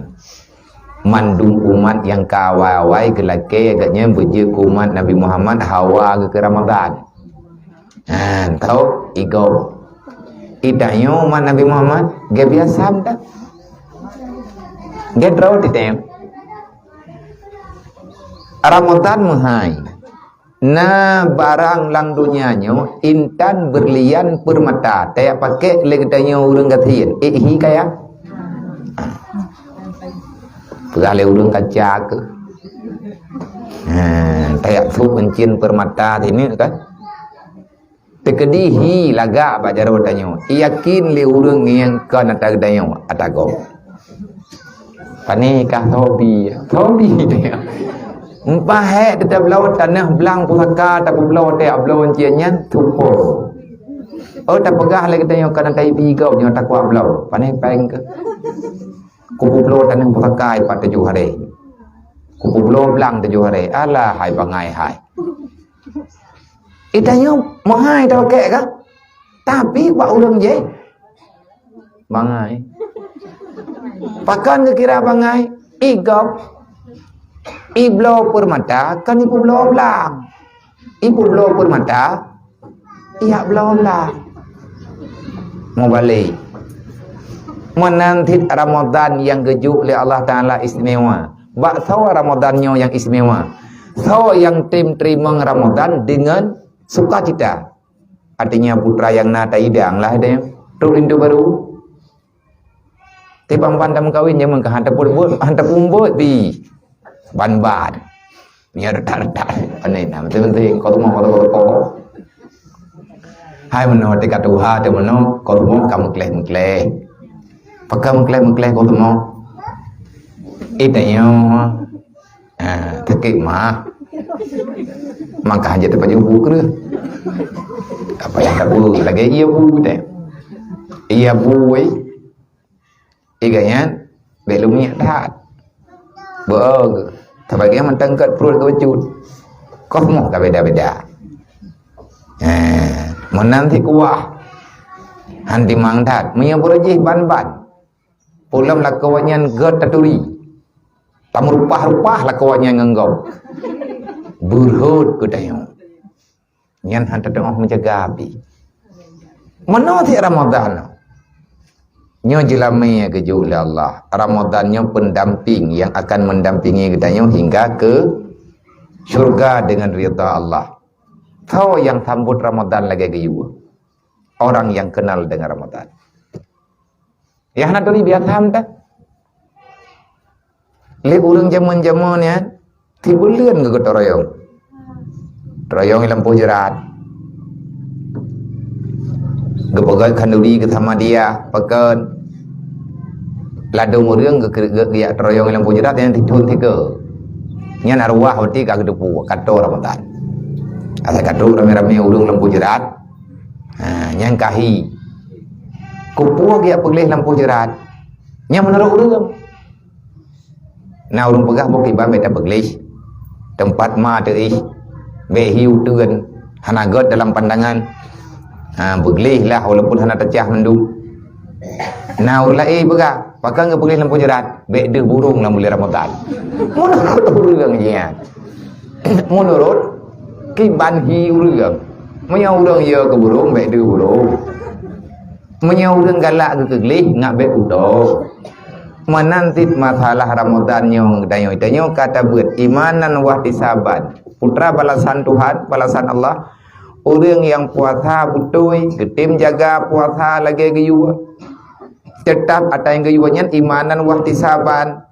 Mandum umat nyang ka awai-awai geulakèe gobnyan beujeuet keu umat Nabi Muhammad hawa geuh keu Ramadan. Ha, tau igoe. Itanyoe umat Nabi Muhammad, geubiasa mantong. Geutroh titém. Ramadan meuhai. Na barang lam donya nyoe intan berlian permata, tajak pakèk lé geutanyoe ureueng gasien, ék hi kaya? Peugah lé ureueng kaca keuh. Ha, tajak sôk euncien permata sineuk kan? Teukeudi hi lagak bak jaroe tanyoe, yakin lé ureueng nyang kon ata geutanyoe ata gob. Pané kah tobi, tobi dia. Empat hek teutabloe tanoh blang pusaka, tapeubloe teuh bloe euncien nyan tupo. Oh, tapeugah lé geutanyoe kana tai bi gob nyoe takuak bloe. Pané péng keuh. Kupeubloe tanoh pusaka ipat tujoh hari. Kupeubloe blang tujoh hari. Alah hai bangai hai. Itanyoe meuhai tawakèk kah? Tapi bak ureueng jih bangai. Pakon geukira bangai? Igob. Ibloe peurmata kan ipeubloe blang. Ipeubloe peurmata, ijak bloe blang. Meubalek. Meunan cit Ramadan nyang geujok lé Allah Taala istimewa. Bak soe Ramadan nyoe nyang istimewa? Soe nyang tem teurimong Ramadan deungon sukacita. Artinya, putra nyang na taidang lah deh. Trok linto barô. Tiban-ban tameukawen jameun ka han tapeubuet, han tapeubuet pih. Ban-ban. Nyoe retak-retak. Aneh na, penting-penting. Kau tu mau, kau tu mau. Hai meunoe, tika tuha tu meunoe, kau tu mau kamu kleh-kleh. Pakai meukleh-meukleh kau tu mau. Eh, tanyoe. Ah, sakét mah. Maka hana teupajôh bu kreueh. Apa nyang ka bu? Lagèe ie bu teh. Ie bu, eh. Ie gobnyan, bèk lôn miet that. Beu'oh geuh. Sabagian mantong gèt pruet geubacut. Kosmos ka beda-beda. Eh, meunan cit kuah. Han timang that. Meunyoe beureuh jih ban-ban. Peulom lakoe awaknyan gèt taturi. Tameurupah-rupah lakoe awaknyan ngon gob. Beurhot keu tanyoe. Nyan han tateungoh meujaga pih. Meunoe cit Ramadan. Nyoe jeulamé geujok lé Allah. Ramadan nyoe pendamping yang akan mendampingi geutanyoe hingga ke syurga dengan ridha Allah. Soe nyang sambot Ramadan lagèe geuyue? Orang yang kenal dengan Ramadan. Nyang hana turi biasa mantong. Lé ureueng jameun-jameun nyan, sibuleuen geuh geuteuroyong. Teuroyong lam poh jeurat. Geupeugèt khanduri geuh sama dia, pakon. Ladôm ureueng geu-, geu-, geujak teuroyong lam poh jeurat nyang sithôn sigoe. Nyan arwah berarti ka geuteupeue, ka toe Ramadan. Asai ka trok ramé-ramé ureueng lam poh jeurat. Ha, nyan ka hi. Keupeue geujak peugleh lam poh jeurat? Nyan meunurot ureueng. Na ureueng peugah boh kiban bèk tapeugleh. Teumpat ma teuh, bèk hi uteuen, hana gèt dalam pandangan. Ha, beugleh lah walaupun hana tacah mandum. Na ureueng laén peugah, pakon geupeugleh lam poh jeurat, bèk deuh burông lam buleuen Ramadan. Meunurot ureueng nyan. Meunurot kiban hi ureueng. Meunyoe ureueng yö keu burông, bèk deuh burông. Meunyoe ureueng galak geukeugleh, ngat bèk putôh. Meunan cit masalah Ramadan nyoe, tanyoe, tanyoe ka tabeuet imanan wahtisaban. Putra balasan Tuhan, balasan Allah. Ureueng nyang puasa beutôi, geutem jaga puasa lagèe geuyue. Teutap atra nyang geuyue nyan imanan wahtisaban.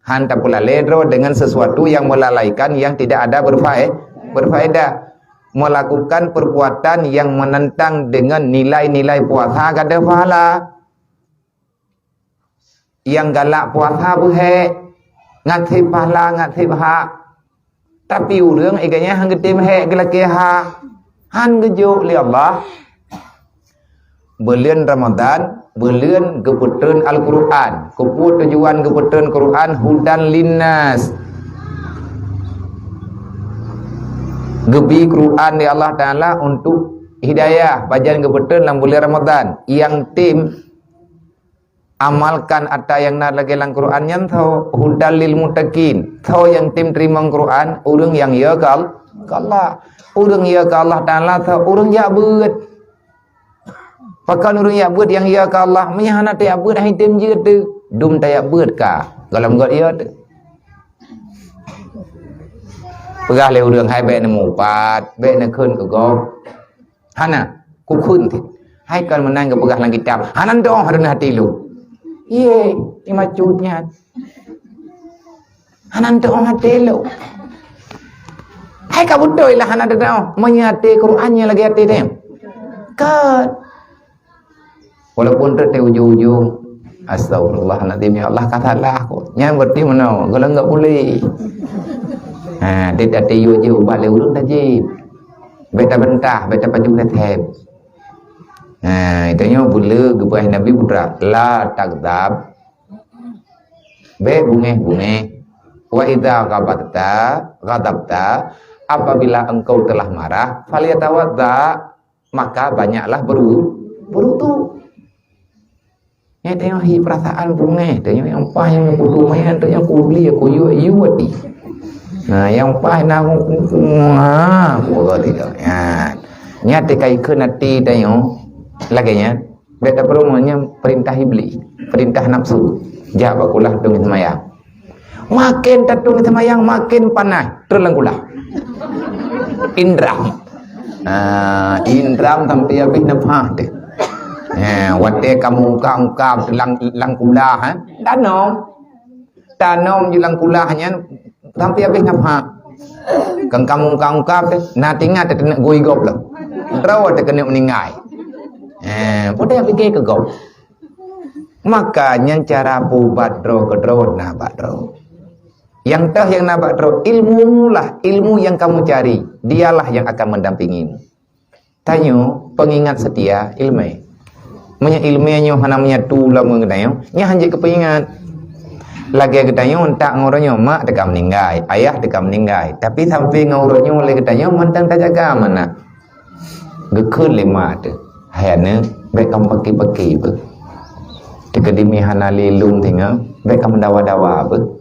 Han tapeulalè droe dengan sesuatu yang melalaikan yang tidak ada berfae-, berfaedah. Melakukan perbuatan yang menentang dengan nilai-nilai puasa gadôh pahala. Nyang galak puasa beuhèk, ngat sép pahala, ngat sép hak. Tapi ureueng ié geuh nyan han geutem hék geulakèe ha, han geujok lé Allah. Buleuen Ramadan, buleuen geupeutreun Al-Qur'an. Keupeue tujuan geupeutreun Qur'an? Hudan linnas. Geubi Qur'an lé Allah Taala untuk hidayah, pajan geupeutreun lam buleuen Ramadan. Nyang tem amalkan atra nyang na lagèe lam Qur'an nyan, tho hudal lil muttaqin. Tho nyang tem teurimong Qur'an, ureueng nyang yö keu Al-, keu Allah. Ureueng yö keu Allah Taala, tho ureueng jak beuet. Pakon ureueng jak beuet nyang yö keu Allah? Meunyo hana tajak beuet, han tem jeuet teuh. Dum tajak beuet ka, gohlom göt yö teuh. Peugah lé ureueng, hai bèk neumupat, bèk neukheun keu gob. Hana, kukheun cit. Hai kon meunan geupeugah lam kitab, hana teu'oh reunoh até lôn. Yé, imacut nyan. Hana teu'oh até lôn. Hai ka beutôi lah hana teu'oh. Meunyo até Qur'an nyan lagèe até tém. Kon. Walaupun teuk di ujong-ujong, "Astagfirullahalazim, ya Allah, ka salah ku." Nyan berarti meunoe, golom göt puléh. Ha, di até yue jih ubat lé ureueng tajép. Bèk tabantah, bèk tapajoh lé thèb. Ha, itu nyoe buleuen geupeugah Nabi putra, "La taghdab." Bèk bungéh-bungéh. "Wa idza ghabadta, ghadabta." Apabila engkau telah marah, "Falyatawadda." Maka banyaklah beru-, berwudu. Nyan tanyoe hi perasaan bungéh, tanyoe nyang paih nyang kudu meunan, tanyoe kulie, kuyue, yue di. Nah, nyang paih na hu-, hu-, hu-, ha, buka tiga. Ya. Nyan teuka ikheun até tanyoe lagèe nyan. Bèk tapeureumeun nyan peurintah Iblih, peurintah nafsu. Jak bak kulah tueng seumayang. Maken tatueng seumayang, maken panas, trön lam kulah. Indram. Ah, indram sampai habéh nafah teuh. Eh, watèe kamoe ungkab-ungkab lam, lam kulah, eh. Tanom. Tanom ju lam kulah nyan sampai habéh nafah. Kan kamoe ungkab-ungkab teuh, na teuingat teuh keuneuk gui gob lom. Droe teuh keuneuk meuninggai. Eh, peue teuh pike keu gob. Maka nyan cara peuubat droe keudroe na bak droe. Nyang teuh nyang na bak droe, ilmu lah, ilmu yang kamu cari, dialah yang akan mendampingimu. Tanyoe pengingat setia ileumèe. Meunyoe ileumèe nyoe hana meunyetu lom ngon geutanyoe, nyan hanjeuet keu peuingat. Lagèe geutanyoe, entak ngon uroe nyoe, mak teuka meuninggai, ayah teuka meuninggai. Tapi sampai ngon uroe nyoe lé geutanyoe mantong tajaga amanah. Geukheun lé mak teuh, "Hai aneuk, bèk kamoe pake-pake beuh. Teukeudi mi hana lé lôn singoh, bèk kamoe dawa-dawa beuh.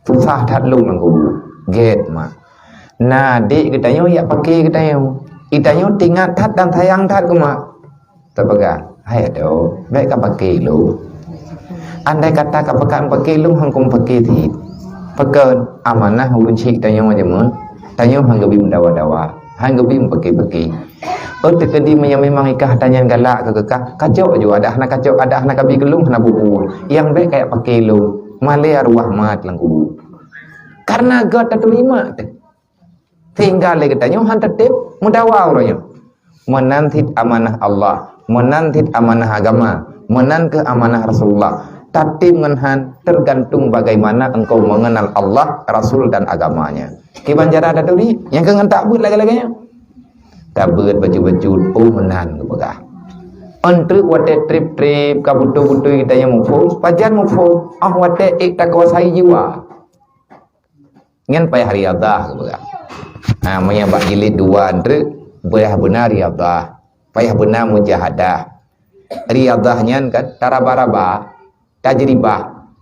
Susah that lôn lam kubu." Gèt mak. Na adék geutanyoe jak pake geutanyoe. Geutanyoe teuingat that dan sayang that keu mak. Tapeugah, "Hai adoe, bèk kapake lôn. Andai kata kapakat pake lôn, han kum pake cit. Pakon amanah ulôn cit tanyoe jameun, tanyoe han geubi meudawa-dawa, han geubi meupake-pake. Oh, teukeudi meunyoe memang ikah tanyan galak keu kah, kacok ju, adak hana kacok, adak hana kabi keu lôn, hana bubu. Nyang bèk kajak pake lôn, malèe arwah mat lam kubu." Karena gèt tateurimong teuh. Sehingga lé geutanyoe han teutem meudawa uroe nyoe. Meunan cit amanah Allah, meunan cit amanah agama, meunan keuh amanah Rasulullah. Tatem ngon han tergantung bagaimana engkau mengenal Allah, Rasul dan agamanya. Kiban cara taturi, nyang keu ngon tabeuet lagèe-lagèe nyoe. Tabeuet bacut-bacut, oh meunan geupeugah. Enteuk watèe trép-trép ka beutôi-beutôi geutanyoe muphom, pajan muphom, ah watèe ék takuasai jiwa. Nyan payah riadah geupeugah. Ha, meunyoe bak jilid dua treuk, payah beuna riadah, payah beuna mujahadah. Riadah nyan kan taraba-raba, tajribah.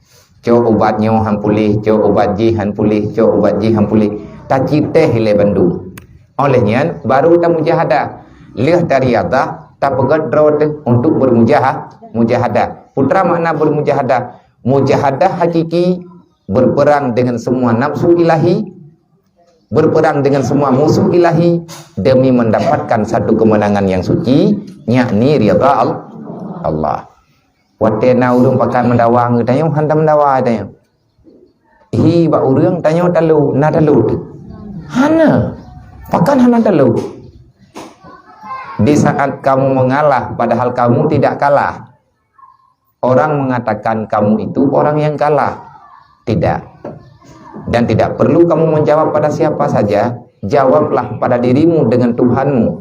Cok ubat nyoe han puléh, cok ubat jih han puléh, cok ubat jih han puléh. Taciteh ilèe bandum. Óh lheueh nyan baru tamujahadah. Lheueh tariadah, tapeugèt droe teuh untuk bermujaha-, mujahadah. Peue treuk makna bermujahadah? Mujahadah hakiki berperang dengan semua nafsu ilahi, berperang dengan semua musuh ilahi demi mendapatkan satu kemenangan yang suci, yakni ridha Al-, Allah. Watèe na ureueng pakat meudawa ngon tanyoe, han tameudawa tanyoe. Hi bak ureueng tanyoe talo, na talo teuh? Hana. Pakat hana talo. Di saat kamu mengalah padahal kamu tidak kalah. Orang mengatakan kamu itu orang yang kalah. Tidak. Dan tidak perlu kamu menjawab pada siapa saja, jawablah pada dirimu dengan Tuhanmu.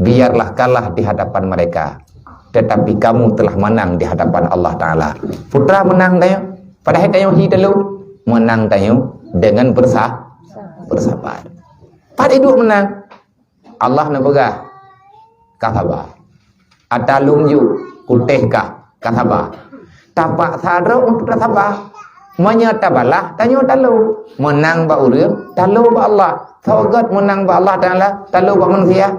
Biarlah kalah di hadapan mereka, tetapi kamu telah menang di hadapan Allah Taala. Peue treuk meunang tanyoe, padahai tanyoe hi talo, meunang tanyoe dengan bersa-, bersabar. Pat iduek meunang. Allah neupeugah, ka saba. Ata lôn jok, kutéh kah, ka saba. Tapaksa droe untuk tasaba. Meunyoe tabalah, tanyoe talo. Meunang bak ureueng, talo bak Allah. Soe gèt meunang bak Allah Taala, talo bak manusia?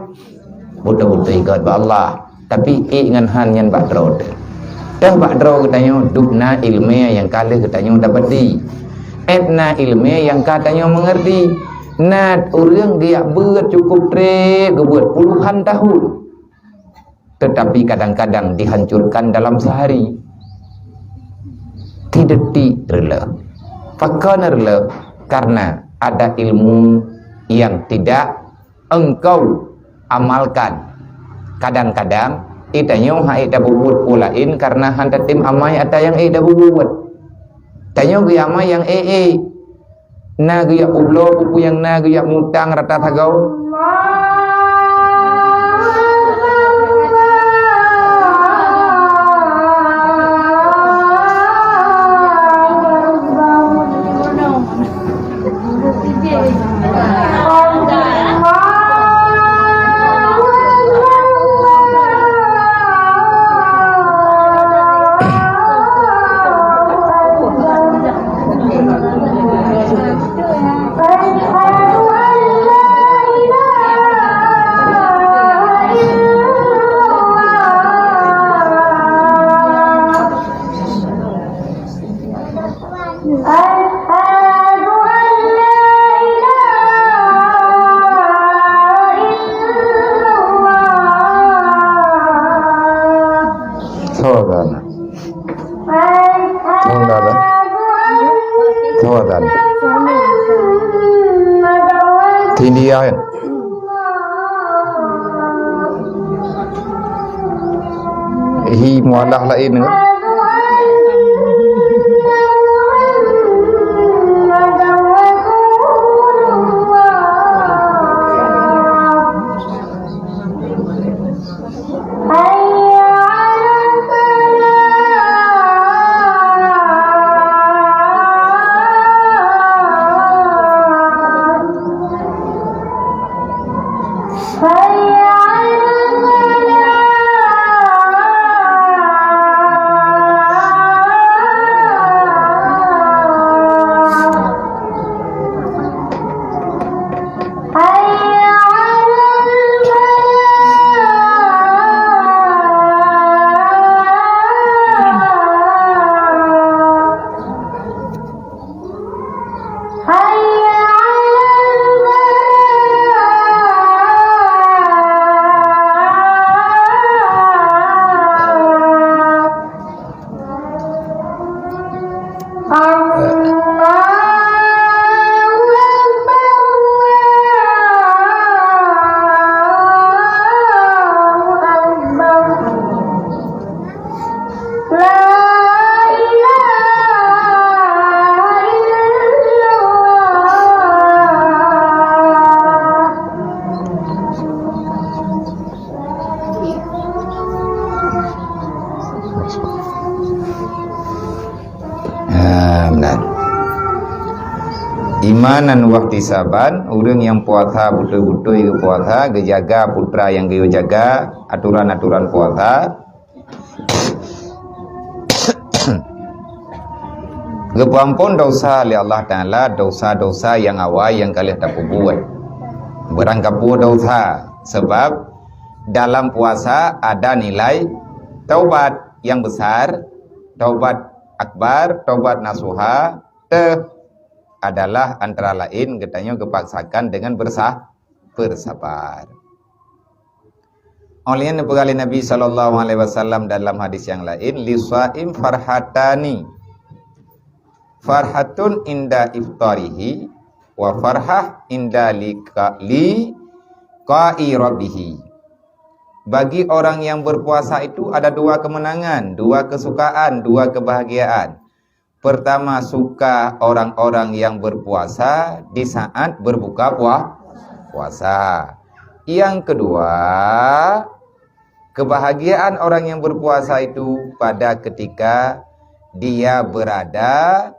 Beutôi-beutôi gèt bak Allah. Tapi ék ngon han nyan bak droe teuh. Teuh bak droe geutanyoe, dub na ileumèe nyang ka lheueh geutanyoe dapati. Ét na ileumèe nyang ka tanyoe meungerti. Na ureueng geujak beuet cukup trép, geubeuet puluhan tahun. Tetapi kadang-kadang dihancurkan dalam sehari. Tidetik reuloh. Pakon reuloh? Karena ada ilmu yang tidak engkau amalkan. Kadang-kadang, eh, tanyoe han ék tapubuet peue laén karena han tatem amai ata nyang ék tapubuet. Tanyoe geuamai nyang ék-ék. Na geujak ubloe, peue-peue nyang na geujak mutang rata sagoe. Ho azan. Ho azan. Ho azan. Tindian. Hi mualah lain ke? Ha, meunan. Imanan wahtisaban, ureuëng nyang puasa beutôi-beutôi geupuasa, geujaga putra nyang geuyue jaga, atoran-atoran puasa, geupeuamphon desya lé Allah Taala, desya-desya nyang awai nyang ka lheueh tapeubuet. Beurangkapeue desya, sabab dalam puasa ada nilai taubat nyang besar, taubat akbar, taubat nasuha, teuh adalah antara lain geutanyoe geupaksakan deungon beursa-, beursabar. Óh lheueh nyan neupeugah lé Nabi sallallahu alaihi wasallam dalam hadis nyang laén, "Lishaim farhatani, farhatun inda iftarihi, wa farhah inda liqa-, liqa'i rabbihi." Bagi orang yang berpuasa itu ada dua kemenangan, dua kesukaan, dua kebahagiaan. Pertama, suka orang-orang yang berpuasa di saat berbuka pua-, puasa. Yang kedua, kebahagiaan orang yang berpuasa itu pada ketika dia berada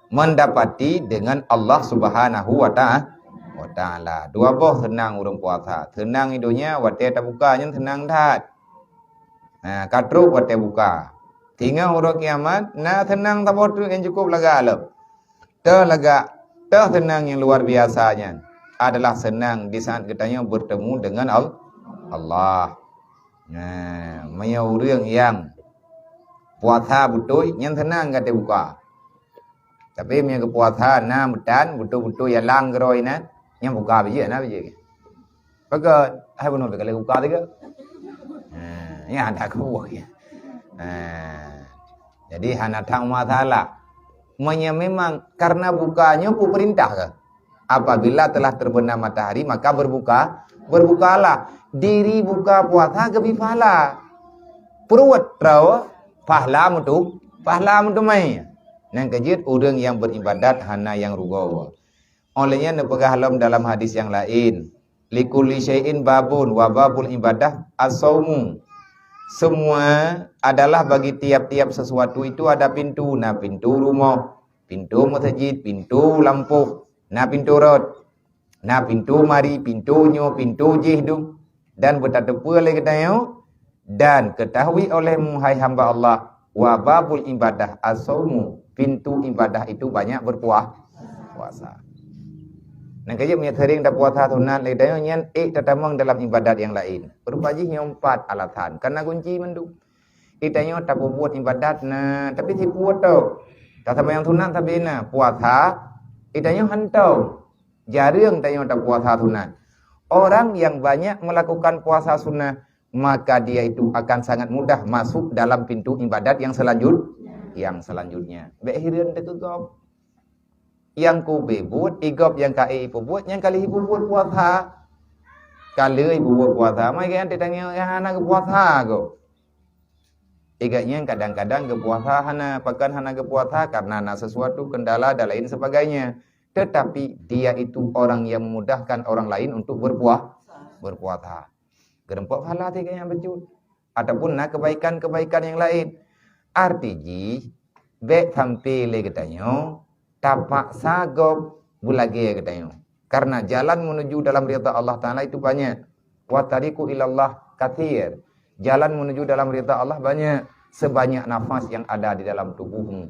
mendapati dengan Allah Subhanahu wa ta'a-, wa taala. Dua boh seunang ureuëng puasa. Seunang di donya, watée tabuka nyan seunang that. Ha, ka trok watée buka. Teungoh uroe kiamat, na seunang saboh teuk nyang cukup lagak lom. Teuh lagak, teuh seunang nyang luar biasa nyan adalah seunang di saat geutanyoe bertemu dengan Al-, Allah. Nah, meunyoe ureuëng nyang puasa beutôi, nyan seunang ka teubuka. Tapi meunyoe geupuasa na meutan, beutôi-beutôi yalang keudroe inan, nyan buka bijéh, na bijéh. Pakon, hai bunoe pih ka lheueh buka sigoe. Ha, nyan ada kuah ya. Ha. Jadi hana that masalah. Meunyoe memang karena buka nyoe peupeurintah keu. Apabila telah terbenam matahari, maka berbuka, berbukalah. Diri buka puasa geubri pahala. Pruet troh, pahala meutu-, pahala meuteumé. Nyang keujeuet ureuëng nyang beribadat hana nyang rugoe. Óh lheueh nyan neupeugah lom dalam hadis nyang laén, "Likulli syai'in babun wa babul ibadah as-saumu." Semua adalah bagi tiap-tiap sesuatu itu ada pintu. Na pintu rumoh, pintu meuseujid, pintu lampôh, na pintu rot, na pintu mari, pintu nyoe, pintu jih dum. Dan beutateupeue lé geutanyoe, dan ketahui olehmu, hai hamba Allah, wa babul ibadah as-saumu, pintu ibadah itu banyak berpuah-, puasa. Nyang keujeuet meunyoe sering tapuasa sunat lé geutanyoe, nyan ék tatamong dalam ibadat nyang laén. Rupa jih nyoe empat alasan, karena kunci mandum. Geutanyoe tapeubuet ibadat na, tapi sipuet tok. Tasambayang sunat sabe na, puasa, geutanyoe hantom. Jareueng tanyoe tapuasa sunat. Orang yang banyak melakukan puasa sunnah, maka dia itu akan sangat mudah masuk dalam pintu ibadat yang selanjut-, yang selanjutnya. Bék hireuen teukeugom. Nyang keubeue buet, igop nyang ka ék ipeubuet, nyang ka lheueh ipeubuet puasa. Ka lheueh ipeubuet puasa, mai gobnyan teutanyoe nyang hana geupuasa gob. Igop nyan kadang-kadang geupuasa hana, pakon hana geupuasa karena na sesuatu kendala dan lain sebagainya. Tetapi dia itu orang yang memudahkan orang lain untuk berpuah-, berpuasa. Geureumpok pahala tinggai nyang bacut. Ataupun na kebaikan-kebaikan yang lain. Arti jih, bék sampai lé geutanyoe tapaksa gob beulagée geutanyoe. Karena jalan menuju dalam ridha Allah Ta'ala itu banyak. Wa tariqu ilallah katsir. Jalan menuju dalam ridha Allah banyak. Sebanyak nafas yang ada di dalam tubuhmu.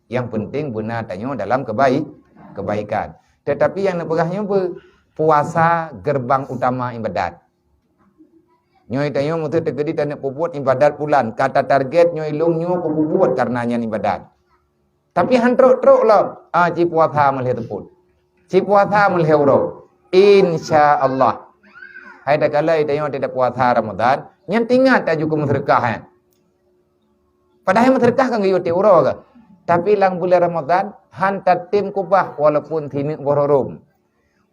Yang penting beuna tanyoe dalam kebaik-, kebaikan. Tetapi nyang neupeugah nyoe beu, puasa gerbang utama ibadat. Nyoe tanyoe meuseuti teukeudi taneuk peubuet ibadat pulan, ka tatarget nyoe lôn nyoe peubuet karena nyan ibadat. Tapi han trok-trok lom, ah, ci puasa meulhée teupot. Ci puasa meulhée uroe. Insya Allah. Hai takalai tanyoe tidak puasa Ramadan, nyan tingat taju keu meuseudeukah, eh. Padahai meuseudeukah kan geuyue tiep uroe ka. Tapi lam bulan Ramadan, han tatem kubah walaupun sineuk boh rorôm.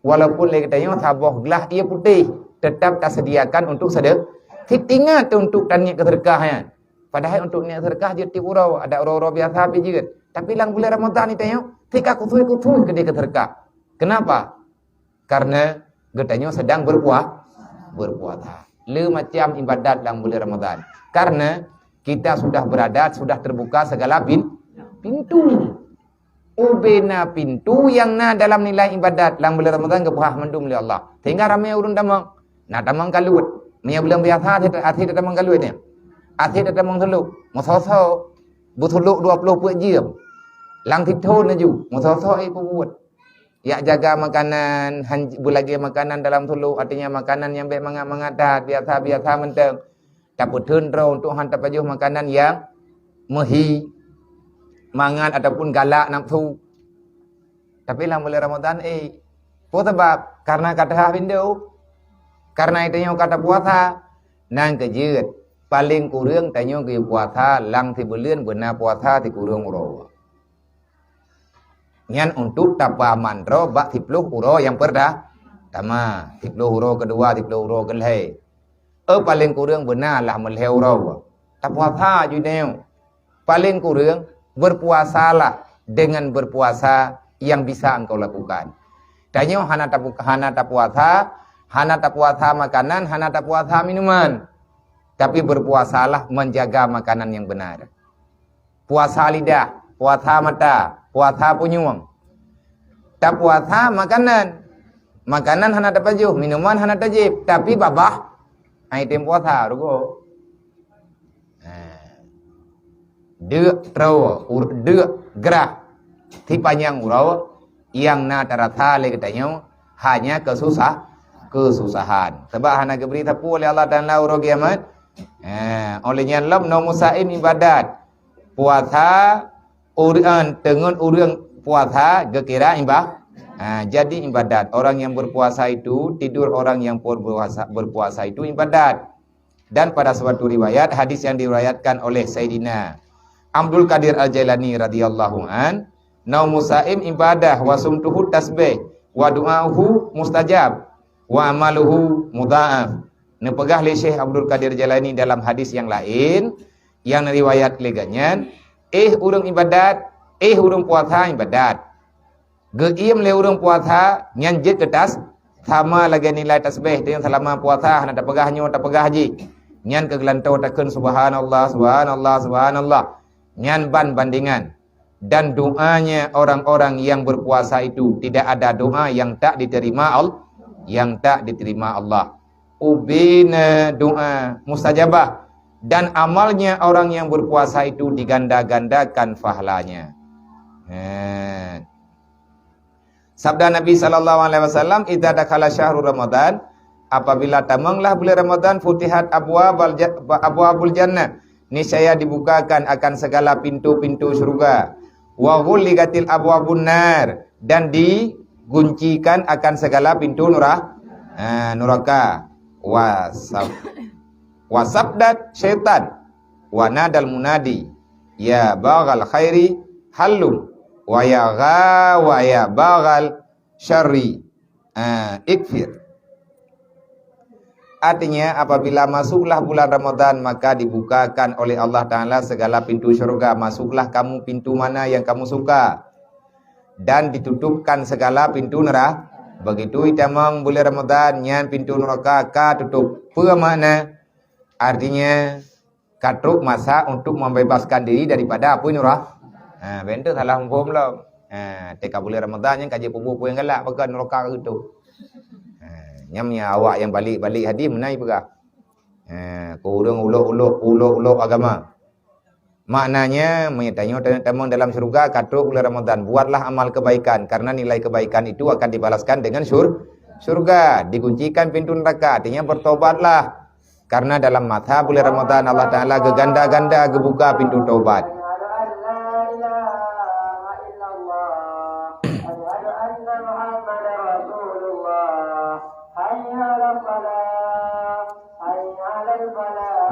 Walaupun lé geutanyoe saboh glah ié putéh, tetap tasediakan untuk sede-, sit ingat untuk taniet keuseudeukah nyan. Padahai untuk niet seudeukah jeuet tiep uroe, adak uroe-uroe biasa pih jeuet. Tapi lam bulan Ramadan ni tanyoe, sit ka khusus-khusus keudeh keuseudeukah. Kenapa? Karena geutanyoe sedang berpua-, berpuasa. Le macam ibadat lam bulan Ramadan. Karena kita sudah berada, sudah terbuka segala pin-, pintu. Ubena pintu nyang na dalam nilai ibadat lam bulan Ramadan geupeugah mandum lé Allah. Sehingga ramé ureuëng tamong. Na tamong kaluet. Meunyoe bulan biasa até, até tamong kaluet nyan. Até tamong suluk. Meusoe-soe beusuluk dua ploh peuet jeuem. Lam sithon laju. Meusoe-soe ai peubuet. Yak jaga makanan, han beulagée makanan dalam suluk, artinya makanan nyang bék mangat-mangat that, biasa-biasa mantong. Tapeutheun droe untuk han tapajoh makanan nyang meuhi, mangat ataupun galak nafsu. Tapi lam bulan Ramadan, eh, peue sabab? Karena ka teuhah pintoe. Karena tanyoe ka tapuasa. Nyang keujeuet, paleng kureueng tanyoe geupuasa lam sibuleuen beuna puasa sikureueng uroe. Nyan untuk tapeuaman droe bak siploh uroe nyang peurta-, tama, siploh uroe keudua, siploh uroe keulhée. Eh, paleng kureueng beuna lah meulhée uroe. Tapuasa ju tanyoe. Paleng kureueng, berpuasalah dengan berpuasa yang bisa engkau lakukan. Tanyoe hana tapu-, hana tapuasa, hana tapuasa makanan, hana tapuasa minuman. Tapi berpuasalah menjaga makanan yang benar. Puasa lidah, puasa mata, puasa punyueng. Tapuasa makanan. Makanan hana tapajoh, minuman hana tajieb, tapi babah ai tem puasa rugoe. Ha. Deuk troe, ur-, deuk grah sipanyang uroe nyang na tarasa lé geutanyoe hanya keususah-, keususahan. Sabab hana geubri sapeue lé Allah Taala uroe kiamat. Ha, oleh nyan lom noe musaém ibadat. Puasa, ureuëng, teungeut ureuëng puasa geukira iba-, ha, jadi ibadat. Orang yang berpuasa itu, tidur orang yang berpuasa, berpuasa itu ibadat. Dan pada suatu riwayat, hadis yang diriwayatkan oleh Sayyidina Abdul Qadir Al-Jailani radhiyallahu an, "Naumu saim ibadah, wa sumtuhu tasbih, wa du'auhu mustajab, wa amaluhu mudha'af." Neupeugah lé Syekh Abdul Qadir Jailani dalam hadis yang lain, yang riwayat lé gobnyan, "Eh ureuëng ibadat, eh ureuëng puasa ibadat." Geuiem lé ureuëng puasa nyan jeuet keu tas, sama lagée nilai tasbih teuh selama puasa hana tapeugah nyoe tapeugah jih. Nyan keu geulantoe takheun subhanallah, subhanallah, subhanallah. Nyan ban bandingan. Dan doanya orang-orang yang berpuasa itu tidak ada doa yang tak diterima Al-, yang tak diterima Allah. Ubena doa mustajabah dan amalnya orang yang berpuasa itu diganda-gandakan pahalanya. Nah. Sabda Nabi sallallahu alaihi wasallam, "Idza dakhala syahru Ramadan," apabila tamonglah bulan Ramadan, "futihat abwabal ja-, abwabul jannah," niscaya dibukakan akan segala pintu-pintu syurga. "Wa ghulliqatil abwabun nar," dan diguncikan akan segala pintu nura-, ha, neraka. Wa saf-, Wa sabdat syaitan. Wa nadal munadi, ya baghal khairi hallum, wa ya gha wa ya baghal syarri, ah, ikfir. Artinya, apabila masuklah bulan Ramadan, maka dibukakan oleh Allah Ta'ala segala pintu syurga. Masuklah kamu pintu mana yang kamu suka. Dan ditutupkan segala pintu neraka. Begitu itamong bulan Ramadan, nyan pintu neraka ka tutup. Peue makna? Artinya, ka trok masa untuk membebaskan diri daripada apui neraka. Ha, bèk teuh salah muphom lom. Ha, teuka bulan Ramadan nyan ka jipeubuet peue nyang galak, pakon neraka geutuh. Ha, nyan meunyo awak nyang balik-balik hadis meunan jipeugah. Ha, keu ureueng ulok-ulok, ulok-ulok agama. Maknanya, meunyo tanyoe tamong dalam syurga, ka trok bulan Ramadan, buatlah amal kebaikan, karena nilai kebaikan itu akan dibalaskan dengan syur-, syurga. Dikuncikan pintu neraka, artinya bertobatlah. Karena dalam masa bulan Ramadan, Allah Ta'ala geuganda-ganda geubuka pintu taubat.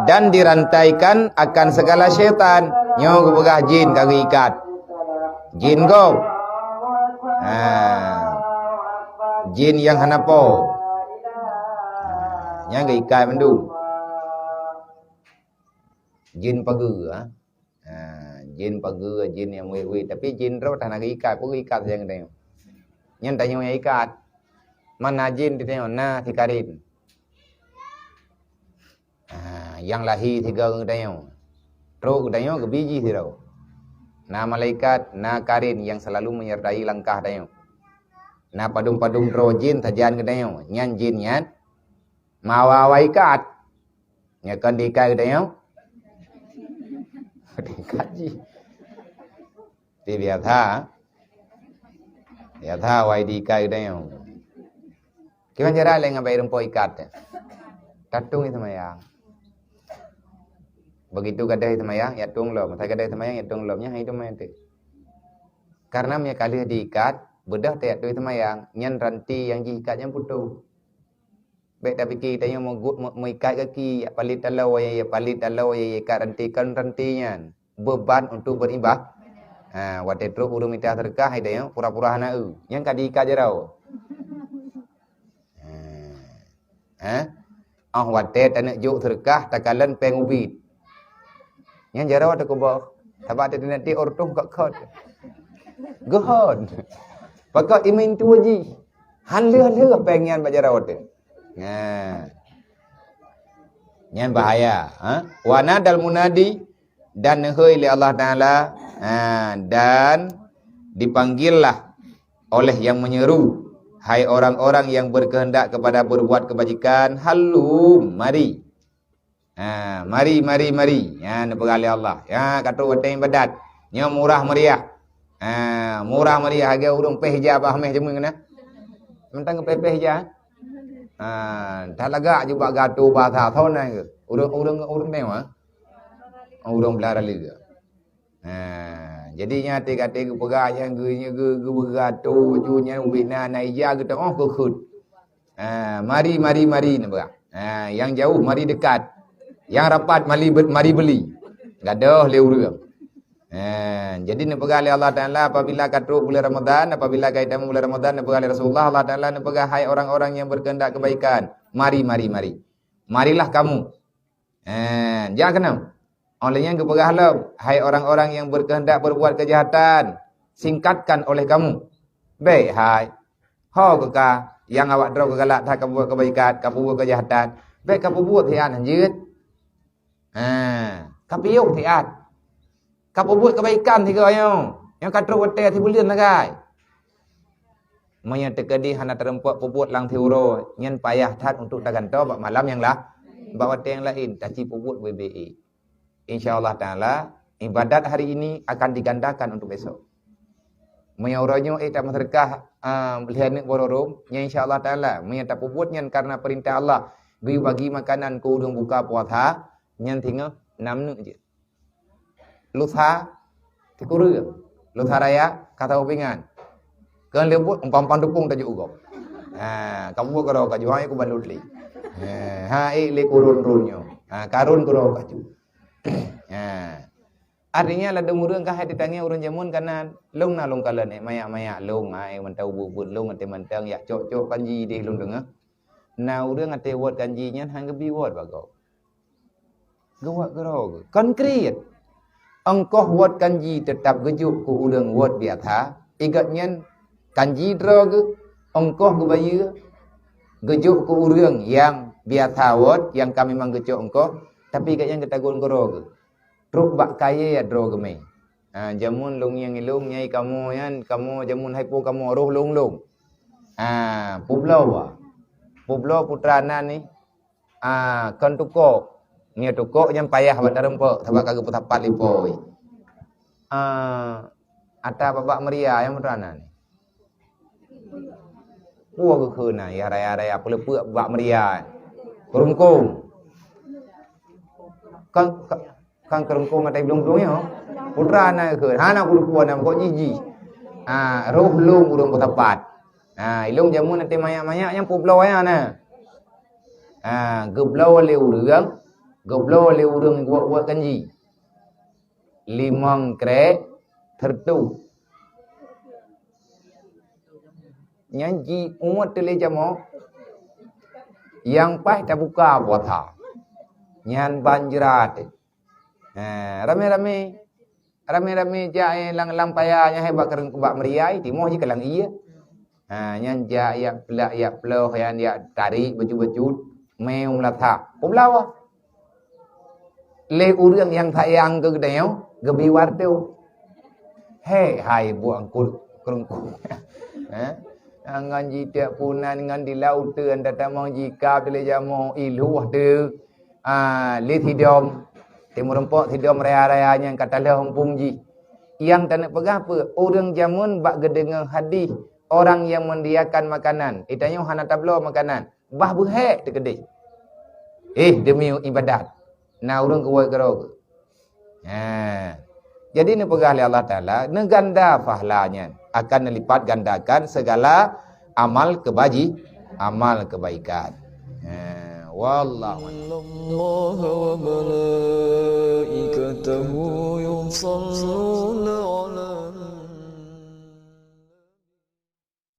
Dan dirantaikan akan segala syaitan. Nyoe geupeugah jin ka geuikat. Jin gob. Ha. Jin nyang hana po. Ha, nyang geuikat mandum. Jin pageue, ha. Ha, jin pageue, jin nyang wét-wét. Tapi jin droe hana geuikat, peue geuikat nyang tanyoe. Nyan tanyoe nyang ikat. Mana jin di tanyoe? Na si Karin. Ha, nyang lahé sigoe geutanyoe. Trok geutanyoe geubi jih sidroe. Na malaikat, na Karin nyang selalu menyertai langkah tanyoe. Na padum-padum droe jin sajan geutanyoe. Nyan jin nyan meuawa-awa ikat. Nyan kon diikat geutanyoe. Diikat jih. Tapi biasa. Biasa awai diikat geutanyoe. Kiban cara lé ngon bak rumpok ikat. Tatung i seumayang. Begitu gadôh i seumayang, jak tueng lom. Masa gadôh i seumayang, jak tueng lom. Nyan hai teuma teuh. Karena meunyo ka lheueh diikat, beudôh tajak tueng i seumayang, nyan ranté nyang jiikat nyan putôh. Bèk tapike tanyoe meugut, meu-, meuikat gaki, jak palet taloe, jak palet taloe, jak ikat ranté, kon ranté nyan. Beban untuk beribadah. Ha, watèe trok ureueng mita seudeukah, hai tanyoe pura-pura hana eu. Nyan ka diikat jaroe. Ha. Ha? Óh watèe taneuk jok seudeukah, takalon péng ubit. Nyan jaroe teukeubah. Sabab teuneuk tiep ureueng tueng kot-kot. Geuhon. Pakon imin tuwoe jih. Han lheueh-lheueh péng nyan bak jaroe teuh. Nah. Nyan bahaya, ha? Wa nadal munadi, dan neuhôi lé Allah Ta'ala, ha, dan dipanggillah oleh yang menyeru, "Hai orang-orang yang berkehendak kepada berbuat kebajikan, halum, mari." Ha, mari, mari, mari. Ha, neupeugah lé Allah. Ha, ka trok watèe ibadat. Nyoe murah meriah. Ha, murah meriah, lagèe ureueng péh ija bak mèh jameun na. Mantong geupéh-péh ija. Ha, that lagak jubak gato basa thon na geuh. Ureueng, ureueng, ureueng mewah. Ureueng belarali geuh. Ha, jadi nyan até-até geupeugah nyan geu-, geu-, geu-, geubeugah tu ju nyan ubit na, na ija geuteu'oh keu kheut. Ha, mari, mari, mari neupeugah. Ha, nyang jauh mari dekat. Nyang rapat mari be-, mari beli. Gadôh lé ureueng. Ha, jadi neupeugah lé Allah Ta'ala apabila ka trok bulan Ramadan, apabila ka itamong bulan Ramadan, neupeugah lé Rasulullah, Allah Ta'ala neupeugah, "Hai orang-orang yang berkehendak kebaikan, mari, mari, mari. Marilah kamu." Eh, jak keunoe. Óh lheueh nyan geupeugah lom, "Hai orang-orang yang berkehendak berbuat kejahatan, singkatkan oleh kamu." Bèk hai. Ho keu ka, nyang awak droe keugalak that ka peubuet keubaikan, ka peubuet keujahatan. Bèk ka peubuet siat hanjeuet. Ha, ka piôh siat. Ka peubuet keubaikan sigoe nyoe. Nyang ka trok watèe sibuleuen sagai. Meunyoe teukeudi hana teurumpok peubuet lam siuroe, nyan payah that untuk tagantoe bak malam nyang la-, bak watèe nyang laén, taci peubuet beu-beu ék. Insya Allah Ta'ala, ibadat hari ini akan digandakan untuk besok. Meunyoe uroe nyoe ék tameuseudeukah, ah, lhèe aneuk boh rôm, nyan insya Allah Ta'ala, meunyoe tapeubuet nyan karena perintah Allah, geuyue bagi makanan keu ureueng buka puasa, nyan singoh nam neuk jeuet. Lusa, sikureueng. Lusa raya, ka saboh pingan. Keu leumbut, umpang-umpang tupông tajok u gob. Ha, kamoe keudroe ka juhai ku bandum lé. Ha, ha, ék lé kurun-run nyoe. Ha, karôn keudroe ka jeuet. Ha. Artinya ladôm ureuëng ka hai teutangieng ureuëng jameun kana lôn na lôn kalon ék mayak-mayak lôn, ha, ék mantong ubeut-ubeut lôn, até mantong yak cok-cok kanji deh lôn deungoe. Na ureuëng até wot kanji nyan han geubi wot bak gob. Geuwot keudroe geuh. Konkret. Ongkoh wot kanji teutap geujok keu ureuëng wot biasa, igat nyan kanji droe geuh, ongkoh geubayeue, geujok keu ureuëng nyang biasa wot, nyang ka memang geucok ongkoh, tapi igat nyan geutaguen keudroe geuh. Trok bak kayée droe geumé. Ha, jameun lôn nyang ilôn nyai kamoe nyan, kamoe jameun hai po kamoe roh lôn-lôn. Ha, peubloe wa. Peubloe putra nan ni. Ah, kon tukok. Nyoe tukok nyang payah bak tareumpok, sabab ka geupeusapat lé po. Ah, ata bak meuria nyang putra nan. Puo geukheun na, ya raya-raya peuleupeuek bak meuria. Keurungkong. Kan, kan, kan keurungkong ata blong-blong nyoe. Putra na geukheun, hana kurupuan na kok jiji. Ah, roh lôn ureuëng peusapat. Ah, ilôn jameun até mayak-mayak nyang peubloe nyan na. Ah, geubloe lé ureuëng, geubloe lé ureuëng buet-buet kanji. Limong krek tertu. Nyan ji umat teulé jamoe nyang paih tabuka puasa. Nyan ban jrat. Ha, ramé-ramé, ramé-ramé jak, eh, lam, lam paya nyang hai bak keureueng bak meuria, timoh jih keulang ie. Ha, nyan jak yak plak, yak ploh, nyan yak tarék bacut-bacut, mé u meulasak. Peubloe. Lé ureuëng nyang sayang keu geutanyoe, geubi wartô. Hé, hai buet angkut keurungkong. Eh? Ngon jitiek punan ngon di laôt teuh, anda tamong jikab lé jamoe iluh teuh. Ah, lé sidom. Timeurumpok sidom raya-raya nyang ka taloh umpung jih. Nyang taneuk peugah peue? Ureuëng jameun bak geudeungoe hadih orang yang menyediakan makanan. Itanyoe hana tabloe makanan. Bah beuhék teukeudeh. Eh, demi ibadat. Na ureuëng geuwoe keudroe geuh. Ha. Jadi neupeugah lé Allah Taala, neuganda pahala nyan, akan neulipat gandakan segala amal kebaji-, amal kebaikan. Ha. Wallahu a'lam. Innallaha wa malaikatahu yusalluna ala